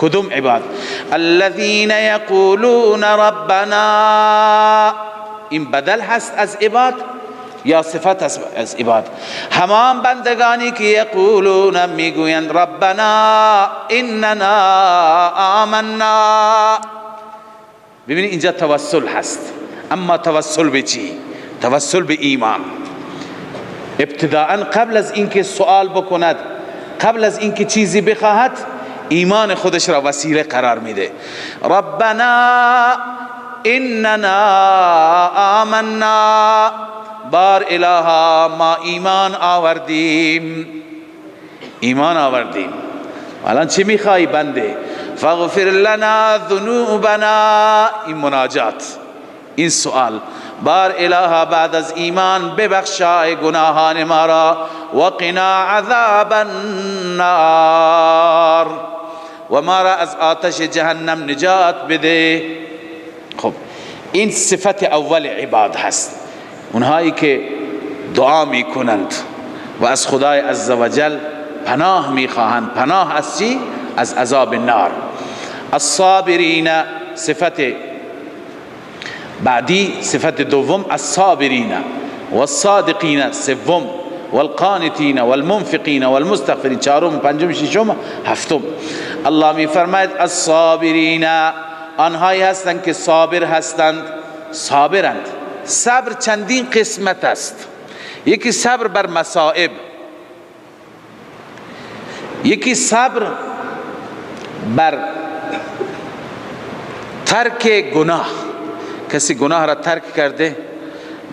کدوم عباد؟ الذین یقولون ربنا، این بدل هست از عباد یا صفت از عباد؟ همان بندگانی که یقولون میگویند ربنا اننا آمنا. ببینید اینجا توسل هست، اما توسل به چی؟ توسل به ایمان. ابتداء قبل از اینکه سوال بکند، قبل از اینکه چیزی بخواهد، ایمان خودش را وسیله قرار میده. ربنا اننا آمنا، بار الها ما ایمان آوردیم، ایمان آوردیم. الان چی میخوای بنده؟ فاغفر لنا ذنوبنا، این مناجات، این سوال، بار الها بعد از ایمان ببخشای گناهان ما را، وقنا عذاب النار، و ما را از آتش جهنم نجات بده. خب این صفت اول عباد هست، اونهایی که دعا میکنند و از خدای عزوجل پناه میخواهند. پناه از چی؟ از عذاب النار. الصابرین، صفت بعدی صفت دوم الصابرین والصادقین، سوم والقانتین والمنفقین والمستغفرین، چهارم، پنجم، ششم، هفتم. الله می فرماید الصابرین، آنهایی هستند که صابر هستند، صابرند. صبر چندین قسمت است. یکی صبر بر مصائب، یکی صبر بر ترک گناه. کسی گناه را ترک کرده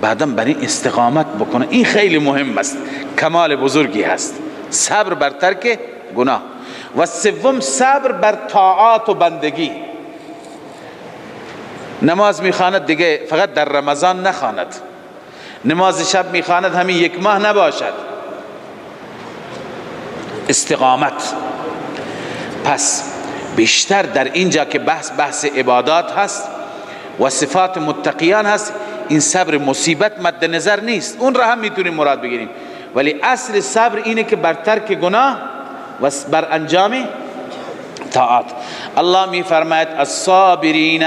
بعدم بر این استقامت بکنه، این خیلی مهم است، کمال بزرگی هست، صبر بر ترک گناه. و سوم صبر بر طاعات و بندگی. نماز میخواند دیگه فقط در رمضان نخواند، نماز شب میخواند همین یک ماه نباشد، استقامت. پس بیشتر در اینجا که بحث عبادات هست و صفات متقیان هست، این صبر مصیبت مد نظر نیست، اون را هم میتونیم مراد بگیریم، ولی اصل صبر اینه که بر ترک گناه و بر انجام طاعات. الله می فرماید الصابرین،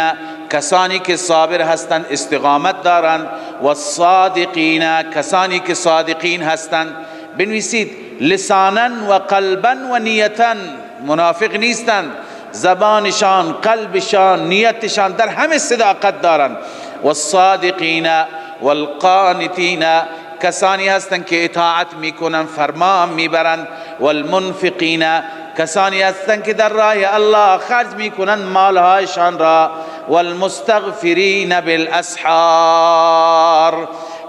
کسانی که صابر هستند، استقامت دارند، و الصادقین، کسانی که صادقین هستند. بنویسید لسانا و قلبا و نیتا، منافق نیستند، زبانشان، قلبشان، نیتشان در همه صداقت دارند. والصادقین والقانتین، کسانی هستند که اطاعت میکنند، فرمان میبرند. والمنفقین، کسانی هستند که در راه الله خرج میکنند مالهایشان را. والمستغفرین بالاسحار،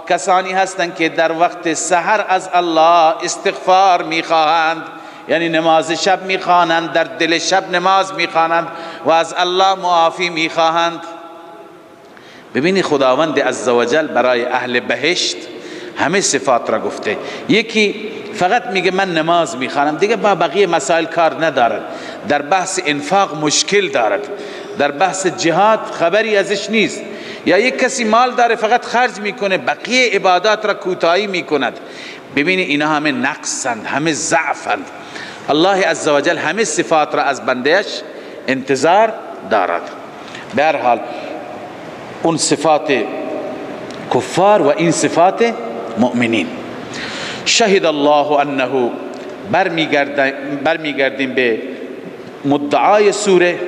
کسانی هستند که در وقت سحر از الله استغفار میخواهند، یعنی نماز شب میخوانند، در دل شب نماز میخوانند و از الله معافی میخواهند. ببینی خداوند عزوجل برای اهل بهشت همه صفات را گفته. یکی فقط میگه من نماز میخوانم، دیگه با بقیه مسائل کار ندارد، در بحث انفاق مشکل دارد، در بحث جهاد خبری ازش نیست. یا یک کسی مال داره فقط خرج میکنه، بقیه عبادات را کوتاهی میکند. ببینی اینا همه نقصند، همه ضعفند. الله عزوجل همه صفات را از بندهش انتظار دارد. به هر حال اون صفات کفار و این صفات مؤمنین. شهد الله انه، برمیگردیم به مدعای سوره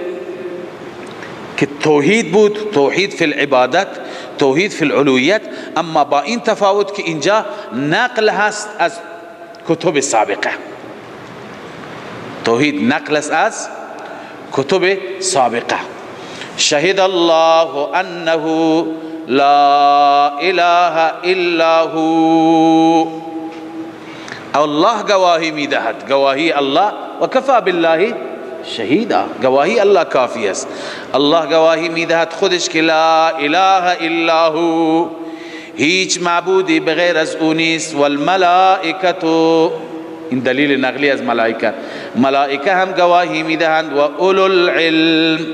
که توحید بود، توحید فی العبادت، توحید فی العلویت، اما با این تفاوت که اینجا نقل هست از کتب سابقه. توحید نقل است از کتب سابقه. شهد الله انه لا اله الا هو، الله گواهی میدهد، گواهی الله، و کفا بالله شهیدا، گواهی الله کافی است. الله گواهی میدهد خودش که لا اله الا هو، هیچ معبودی بغیر از او نیست. والملائکه، این دلیل نقلی از ملائکه، ملائکه هم گواهی میدهند، و اولو العلم،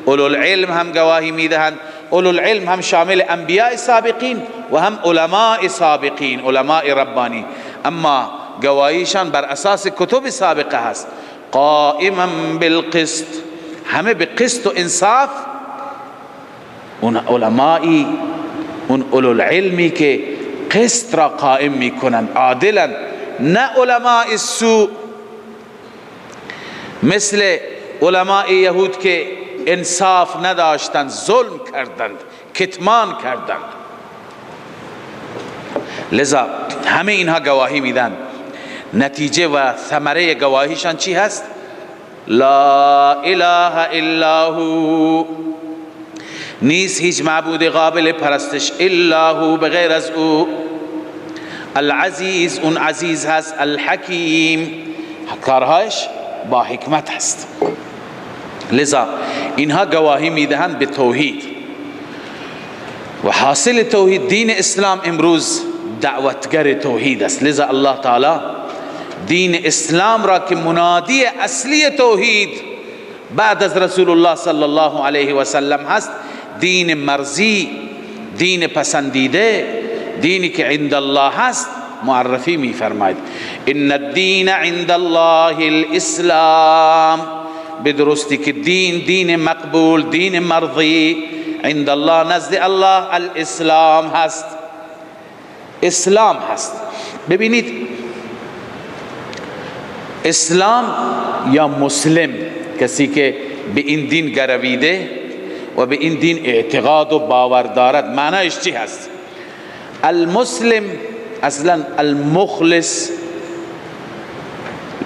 اولو العلم هم گواهی میدهند. اولو العلم هم شامل انبیاء سابقین و هم علماء سابقین، علماء ربانی، اما گواهیشان بر اساس کتب سابقه هست. قائما بالقسط، همه به قسط و انصاف. اون علمائی، اون اولو العلمی که قسط را قائم میکنند، عادلا، نه علماء السوء مثل علماء یهود که انصاف نداشتند، ظلم کردند، کتمان کردند. لذا همه اینها گواهی میدن. نتیجه و ثمره گواهیشان چی هست؟ لا اله الا هو، نیست هیچ معبود قابل پرستش الا هو، بغیر از او. العزیز، اون عزیز هست. الحکیم، کارهایش با حکمت هست. لذا اینها گواهی میدهند به توحید و حاصل توحید. دین اسلام امروز دعوتگر توحید است. لذا الله تعالی دین اسلام را که منادی اصلی توحید بعد از رسول الله صلی الله علیه و سلم هست، دین مرضی، دین پسندیده، دینی که عند الله هست، معرفی می فرماید. ان الدین عند الله الاسلام، بدرستی که دین، دین مقبول، دین مرضی، عند الله نزد الله الاسلام هست. اسلام هست. ببینید اسلام یا مسلم، کسی که به این دین گرویده و به این دین اعتقاد و باور دارد، معنیش چی هست؟ المسلم اصلا المخلص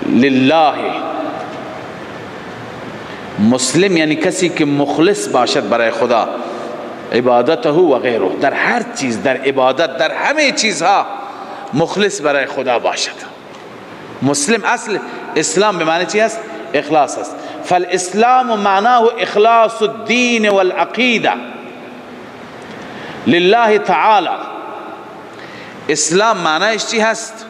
لله. مسلم یعنی کسی که مخلص باشد برای خدا، عبادته و غیره، در هر چیز، در عبادت، در همه چیزها مخلص برای خدا باشد. مسلم اصل اسلام به معنی چی هست؟ اخلاص است. فالاسلام معناه اخلاص الدین والعقیده لله تعالی. اسلام معنیش چی هست؟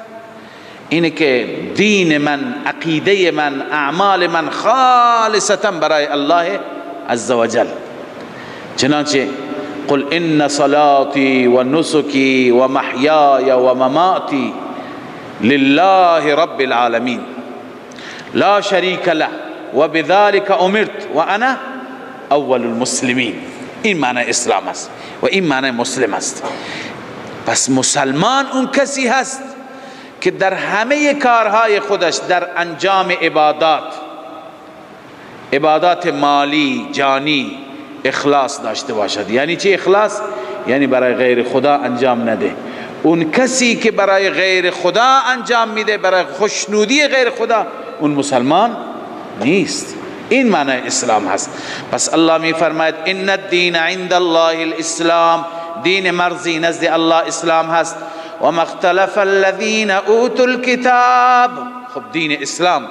اینه که دین من، عقیده من، اعمال من خالصتا برای الله عزوجل. چنانچه قل ان صلاتی و نسکی و محیای و مماتی لله رب العالمین لا شریک له و بذلك امرت و انا اول المسلمین. این معنی اسلام است و این معنی مسلم است. پس مسلمان اون کسی هست که در همه کارهای خودش، در انجام عبادات، عبادات مالی، جانی، اخلاص داشته باشد. یعنی چی اخلاص؟ یعنی برای غیر خدا انجام نده. اون کسی که برای غیر خدا انجام میده، برای خوشنودی غیر خدا، اون مسلمان نیست. این معنی اسلام هست. پس الله می فرماید ان الدین عند الله الاسلام، دین مرضی نزد الله اسلام هست. و ما اختلف الذین اوتوا الكتاب. خب دین اسلام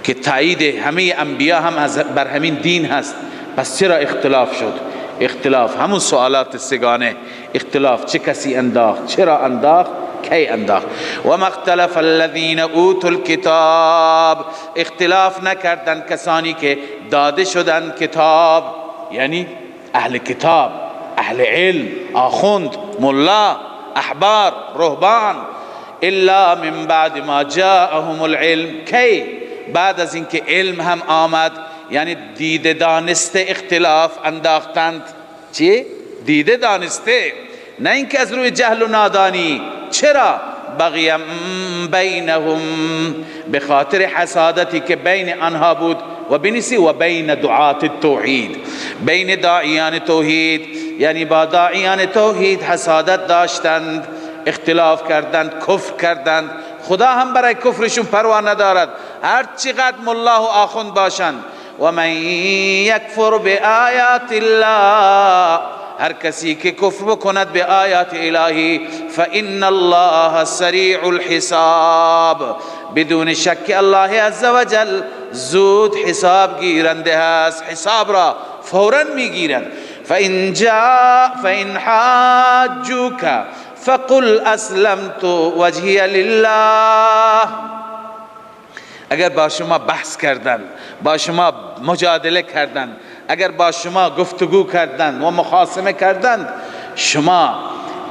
که تایید همه انبیا هم بر همین دین هست، پس چرا اختلاف شد؟ اختلاف همون سوالات سگانه، اختلاف چه کسی انداخت، چرا انداخت، کی انداخت. و ما اختلف الذین اوتوا الكتاب، اختلاف نکردن کسانی که داده شدن کتاب، یعنی اهل کتاب، اهل علم، آخوند، ملا، احبار، رهبان، الا من بعد ما جاءهم العلم. کی؟ بعد از اینکه علم هم آمد، یعنی دیده دانسته اختلاف انداختند. چی؟ دیده دانسته، نه اینکه از روی جهل و نادانی. چرا؟ بغیم بینهم، به خاطر حسادتی که بین آنها بود. و بنسی و بین دعات التوحید، بین داعیان توحید، یعنی با داعیان توحید حسادت داشتند، اختلاف کردند، کفر کردند. خدا هم برای کفرشون پروا ندارد، هر چقدر ملا و آخوند باشند. و من یکفر بآیات الله، هر کسی که کفر بکند به آیات الهی، فإن الله سریع الحساب، بدون شک الله عزوجل زود حساب گیرنده است، حساب را فوراً میگیرد. فإن جاء فإن حاجوک فقل اسلمت وجهی لله. اگر با شما بحث کردن، با شما مجادله کردن، اگر با شما گفتگو کردند و مخاصمه کردند، شما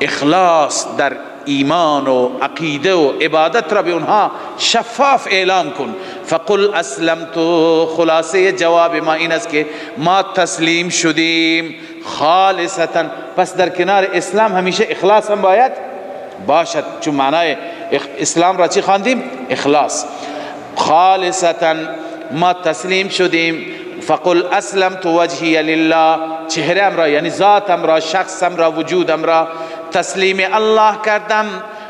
اخلاص در ایمان و عقیده و عبادت را به اونها شفاف اعلام کن. فقل اسلمت، خلاصه جواب ما این است که ما تسلیم شدیم خالصتا. پس در کنار اسلام همیشه اخلاص هم باید باشد، چون معنای اسلام را چی خواندیم؟ اخلاص. خالصتا ما تسلیم شدیم. فقل اسلمت وجهی لله، چهرم را یعنی ذاتم را، شخصم را، وجودم را تسلیم الله کردم.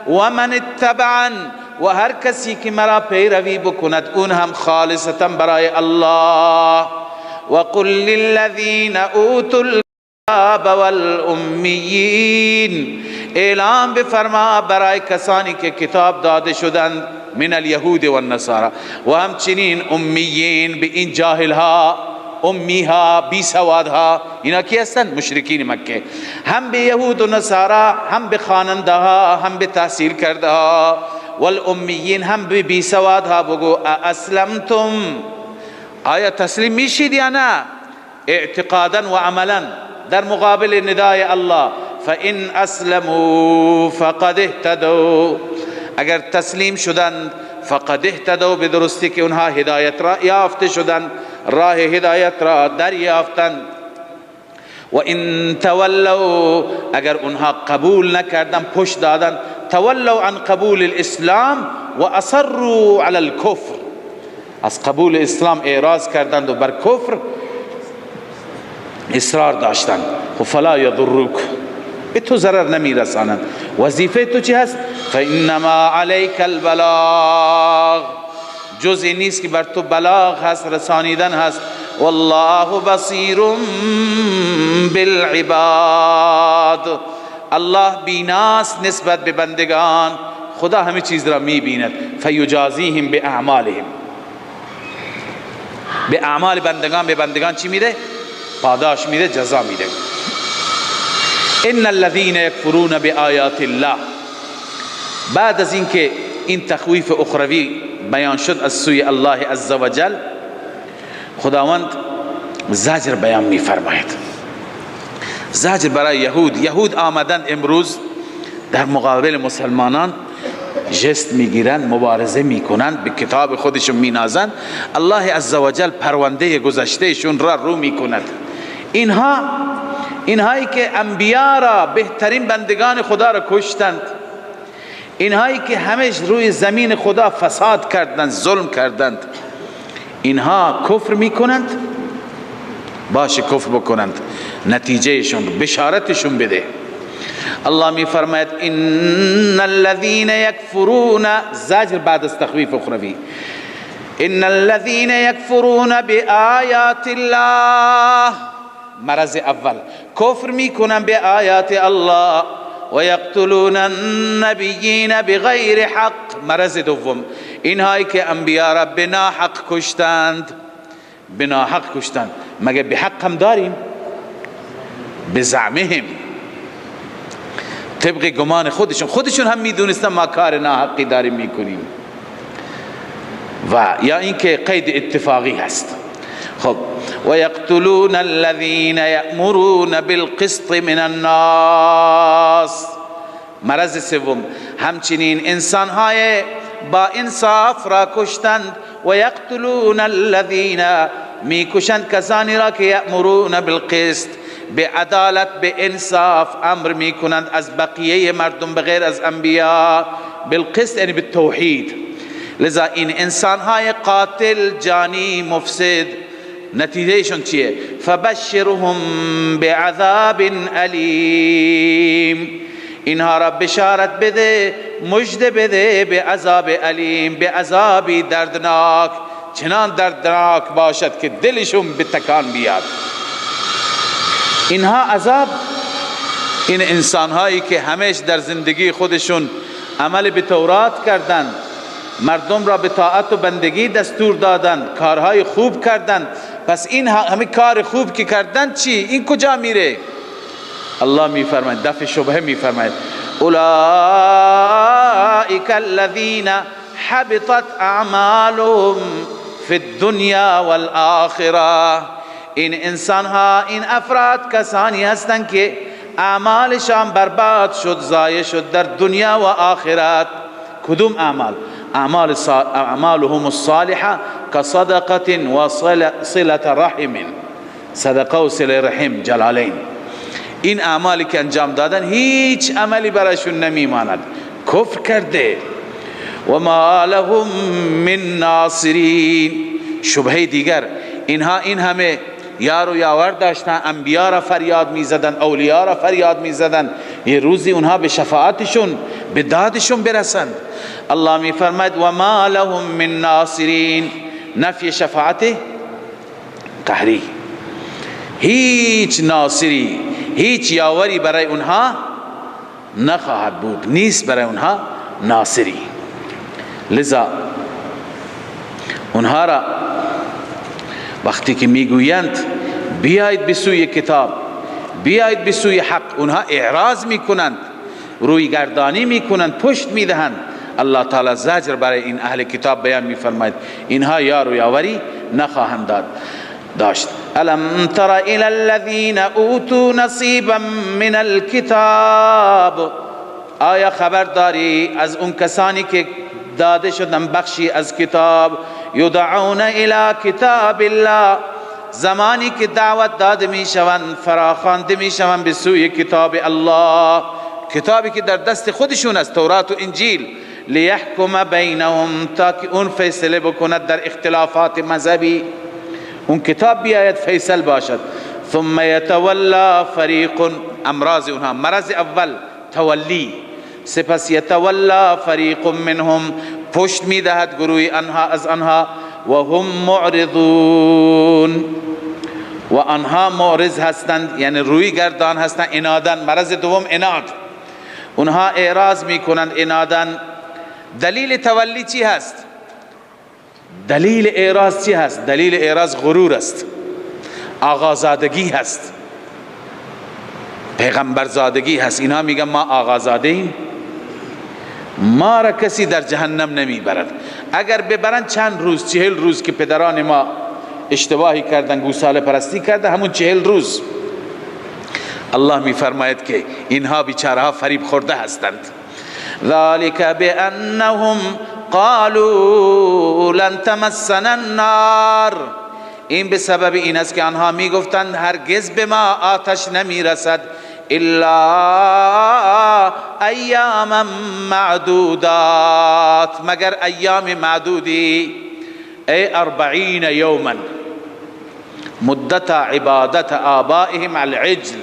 و من اتبعن، و هر کسی که مرا پیروی بکند اون هم خالصتا برای الله. و قل للذین اوتوا الکتاب والأمیین، اعلام بفرما برای کسانی که کتاب داده شدند، من الیهود والنصارى، و همچنین امیین، به این جاهلها، امیها، بی سوادها، اینا کی هستند؟ مشرکین مکه. هم به یهود و نصارا، هم به خواننده ها، هم به تحصیل کرده ها، والامیین، هم به بی سوادها بگو اسلمتم، آیا تسلیم میشید یا نه؟ اعتقادا و عملا در مقابل ندای الله. فإن اسلموا فقد اهتدوا، اگر تسلیم شدند فقد اهتدوا، به درستی که اونها هدایت را یافته شدند، راه هدایت را دریافتند. و ان تولوا، اگر اونها قبول نکردن، پشت دادن، تولوا عن قبول الاسلام و اصروا علی الكفر، از قبول اسلام اعراض کردند و بر کفر اصرار داشتند، فلا یضروک، به تو ضرر نمیرسانند. وظیفه تو چی هست؟ فانما علیک البلاغ، جز این نیست که بر تو بلاغ هست، رسانیدن هست. والله بصیر بالعباد، الله بیناست نسبت به بندگان، خدا همه چیز را میبیند. فیجازیهم باعمالهم، به اعمال بندگان، به بندگان چی میده؟ پاداش میده، جزا میده. ان الذين يكفرون بآیات الله، بعد از اینکه این تخویف اخروی بیان شد از سوی الله عزوجل، خداوند زجر بیان میفرماید. زجر برای یهود. یهود آمدن امروز در مقابل مسلمانان جست میگیرند، مبارزه میکنند، به کتاب خودشون مینازند. الله عزوجل پرونده گذشتهشون را رو میکند. اینهایی که انبیا را، بهترین بندگان خدا را کشتند، اینهایی که همش روی زمین خدا فساد کردند، ظلم کردند، اینها کفر میکنند. باشه کفر بکنند، نتیجهشون بشارتشون بده. الله می فرماید ان الذين يكفرون، زجر بعد از تخویف اخروی، ان الذين يكفرون بآیات الله، مرض اول، کفر میکنن به آیات الله، و یقتلون النبیین بغیر حق، مرض دوم، اینهایی که انبیا را به ناحق کشتند، به ناحق کشتند. مگه به حق هم داریم؟ به زعمهم، طبق گمان خودشون، خودشون هم میدونستن ما کار ناحقی داریم میکنیم، و یا اینکه قید اتفاقی هست. خب و یقتلون الذین یأمرون بالقسط من الناس، مرض سوم، همچنین انسانهای با انصاف را کشتند. و یقتلون الذین، میکشند کسانی را که یأمرون بالقسط، به عدالت، به انصاف امر میکنند از بقیه مردم بغیر از انبیا. بالقسط یعنی بالتوحید. لذا این انسانهای قاتل، جانی، مفسد، نتیجهشون چیه؟ فبشرهم بعذاب الیم، اینها را بشارت بده، مژده بده به عذاب الیم، به عذابی دردناک، چنان دردناک باشد که دلشون به تکان بیاد. اینها عذاب، این انسانهایی که همیش در زندگی خودشون عمل به تورات کردند، مردم را به طاعت و بندگی دستور دادند، کارهای خوب کردند، پس این همه کار خوب که کردند چی؟ این کجا میره؟ الله میفرماید، دفع شبهه میفرماید، اولئک الذین حبطت اعمالهم فی الدنیا والآخرة، این انسان ها، این افراد کسانی هستند که اعمالشان برباد شد، ضایع شد در دنیا و آخرت. کدوم اعمال؟ اعمالهم الصالحة كصدقة وصلة رحم، صدقه و صله رحم، جلالین. این اعمالی که انجام دادن هیچ عملی برایشون نمیماند، کفر کرده. و ما لهم من ناصرین. شبهه دیگر، اینها این همه یار و یاور داشتن، انبیا را فریاد میزدن، اولیا را فریاد میزدن، یه روزی اونها به شفاعتشون، به دادشون برسند. الله می فرماید و ما لهم من ناصرین، نفی شفاعت قهری، هیچ ناصری، هیچ یاوری برای اونها نخواهد بود، نیست برای اونها ناصری. لذا اونها را وقتی که میگویند بیاید به سوی کتاب، بیاید به سوی حق، اونها اعراض میکنند، روی گردانی میکنند، پشت میدهند. الله تعالی زجر برای این اهل کتاب بیان میفرماید، اینها یار و یاوری نخواهند داد داشت. الم تر الى الذين اوتوا نصیبا من الكتاب، آیا خبر داری از اون کسانی که داده شدن بخشی از کتاب؟ یدعون الى کتاب الله، زمانی که دعوت داده میشوند، فراخوانده میشوند به سوی کتاب الله، کتابی که در دست خودشون است، تورات و انجیل، لیحکم بینهم، تا که اون فیصله بکند در اختلافات مذهبی، اون کتاب بیاید فیصل باشد. ثم یتولا فریق، امراض اونها، مرض اول تولی، سپس یتولا فریق منهم، پشت میدهد گروهی آنها از آنها، و هم معرضون، و آنها معرض هستند، یعنی روی گردان هستند، انادن. مرض دوم اناد، اونها اعراض میکنند، انادن. دلیل تولی چی هست؟ دلیل اعراض چی هست؟ دلیل اعراض غرور است، آقازادگی هست، پیغمبرزادگی هست. اینها میگن ما آقازاده ایم، ما را کسی در جهنم نمیبرد. اگر ببرند چند روز، 40 روز که پدران ما اشتباهی کردن، گوساله پرستی کردن، همون 40 روز. الله میفرماید که اینها بیچاره ها فریب خورده هستند. ذلك بأنهم قالوا لن تمسنا النار، این به سبب این است که آنها میگفتند هرگز به ما آتش نمیرسد، الا ایاما معدودات، مگر ایام معدودی، ای 40 یوما، مدت عبادت آبائهم العجل.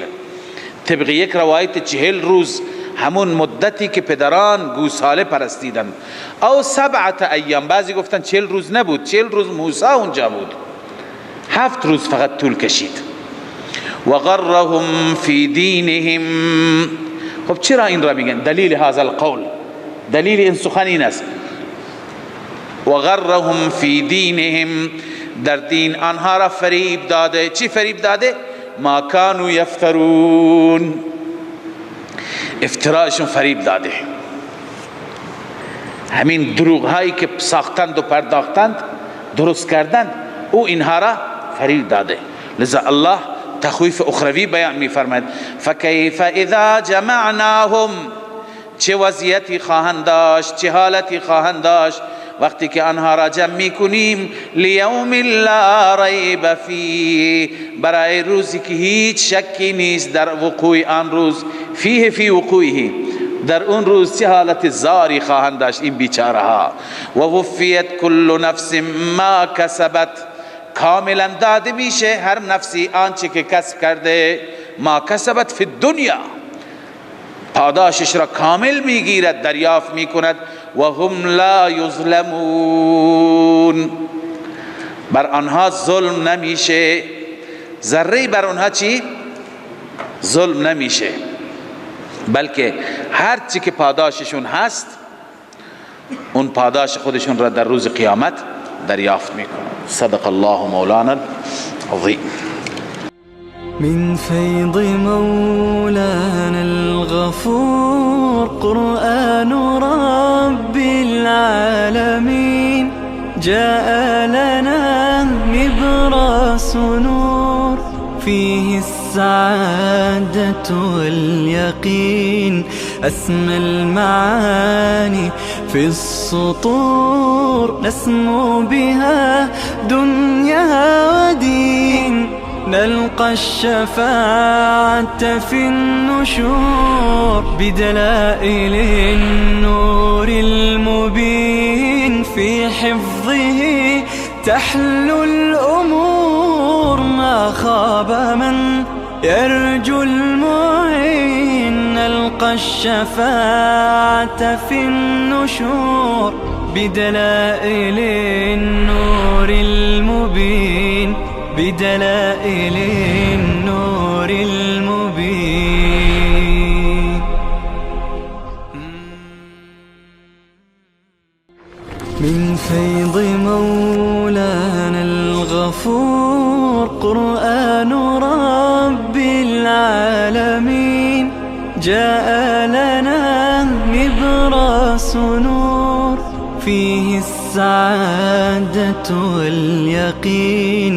طبق یک روایت 40 روز، همون مدتی که پدران گوساله پرستیدند. او 7 ایام، بعضی گفتن 40 روز نبود، 40 روز موسی اونجا بود، 7 روز فقط طول کشید. و غرهم فی دینهم. خب چرا این را میگن؟ دلیل هذا القول، دلیل این سخن این است، و غرهم فی دینهم، در دین آنها را فریب داده. چی فریب داده؟ ما کانوا یفترون، افترایشون فریب داده. همین دروغ هایی که ساختند و پرداختند، درست کردند، او اینها را فریب داده. لذا الله تخویف اخروی بیان می فرماید. فکیف اذا جمعناهم، چه وضعیتی خواهند داشت، چه حالتی خواهند داشت وقتی که آنها را جمع می کنیم، لیوم لا ریب فیه، برای روزی که هیچ شکی نیست در وقوع آن روز، فیه فی وقوعه، در اون روز چه حالت زاری خواهند داشت این بیچاره ها. و وفیت کل نفس ما کسبت، کاملا داده میشه هر نفسی آنچه که کسب کرده، ما کسبت فی الدنیا، پاداشش را کامل میگیرد، دریافت میکند. و هم لا یظلمون، بر آنها ظلم نمیشه، ذره بر آنها چی؟ ظلم نمیشه، بلکه هر چی که پاداششون هست اون پاداش خودشون را در روز قیامت دریافت میکنن. صدق الله مولانا العظیم. من فیض مولانا الغفور، قرآن رب العالمین، جاء لنا نبراس نور، فيه السعادة واليقين، أسمى المعاني في السطور، نسمو بها دنيا ودين، نلقى الشفاعة في النشور، بدلائل النور المبين، في حفظه تحلو الأمور، ما خاب من يرجو المعين، نلقى الشفاعة في النشور، بدلائل النور المبين، بدلائل النور المبين. من فيض مولانا الغفور، قرآن رب العالمين، جاء لنا نبراس نور، فيه السعادة واليقين.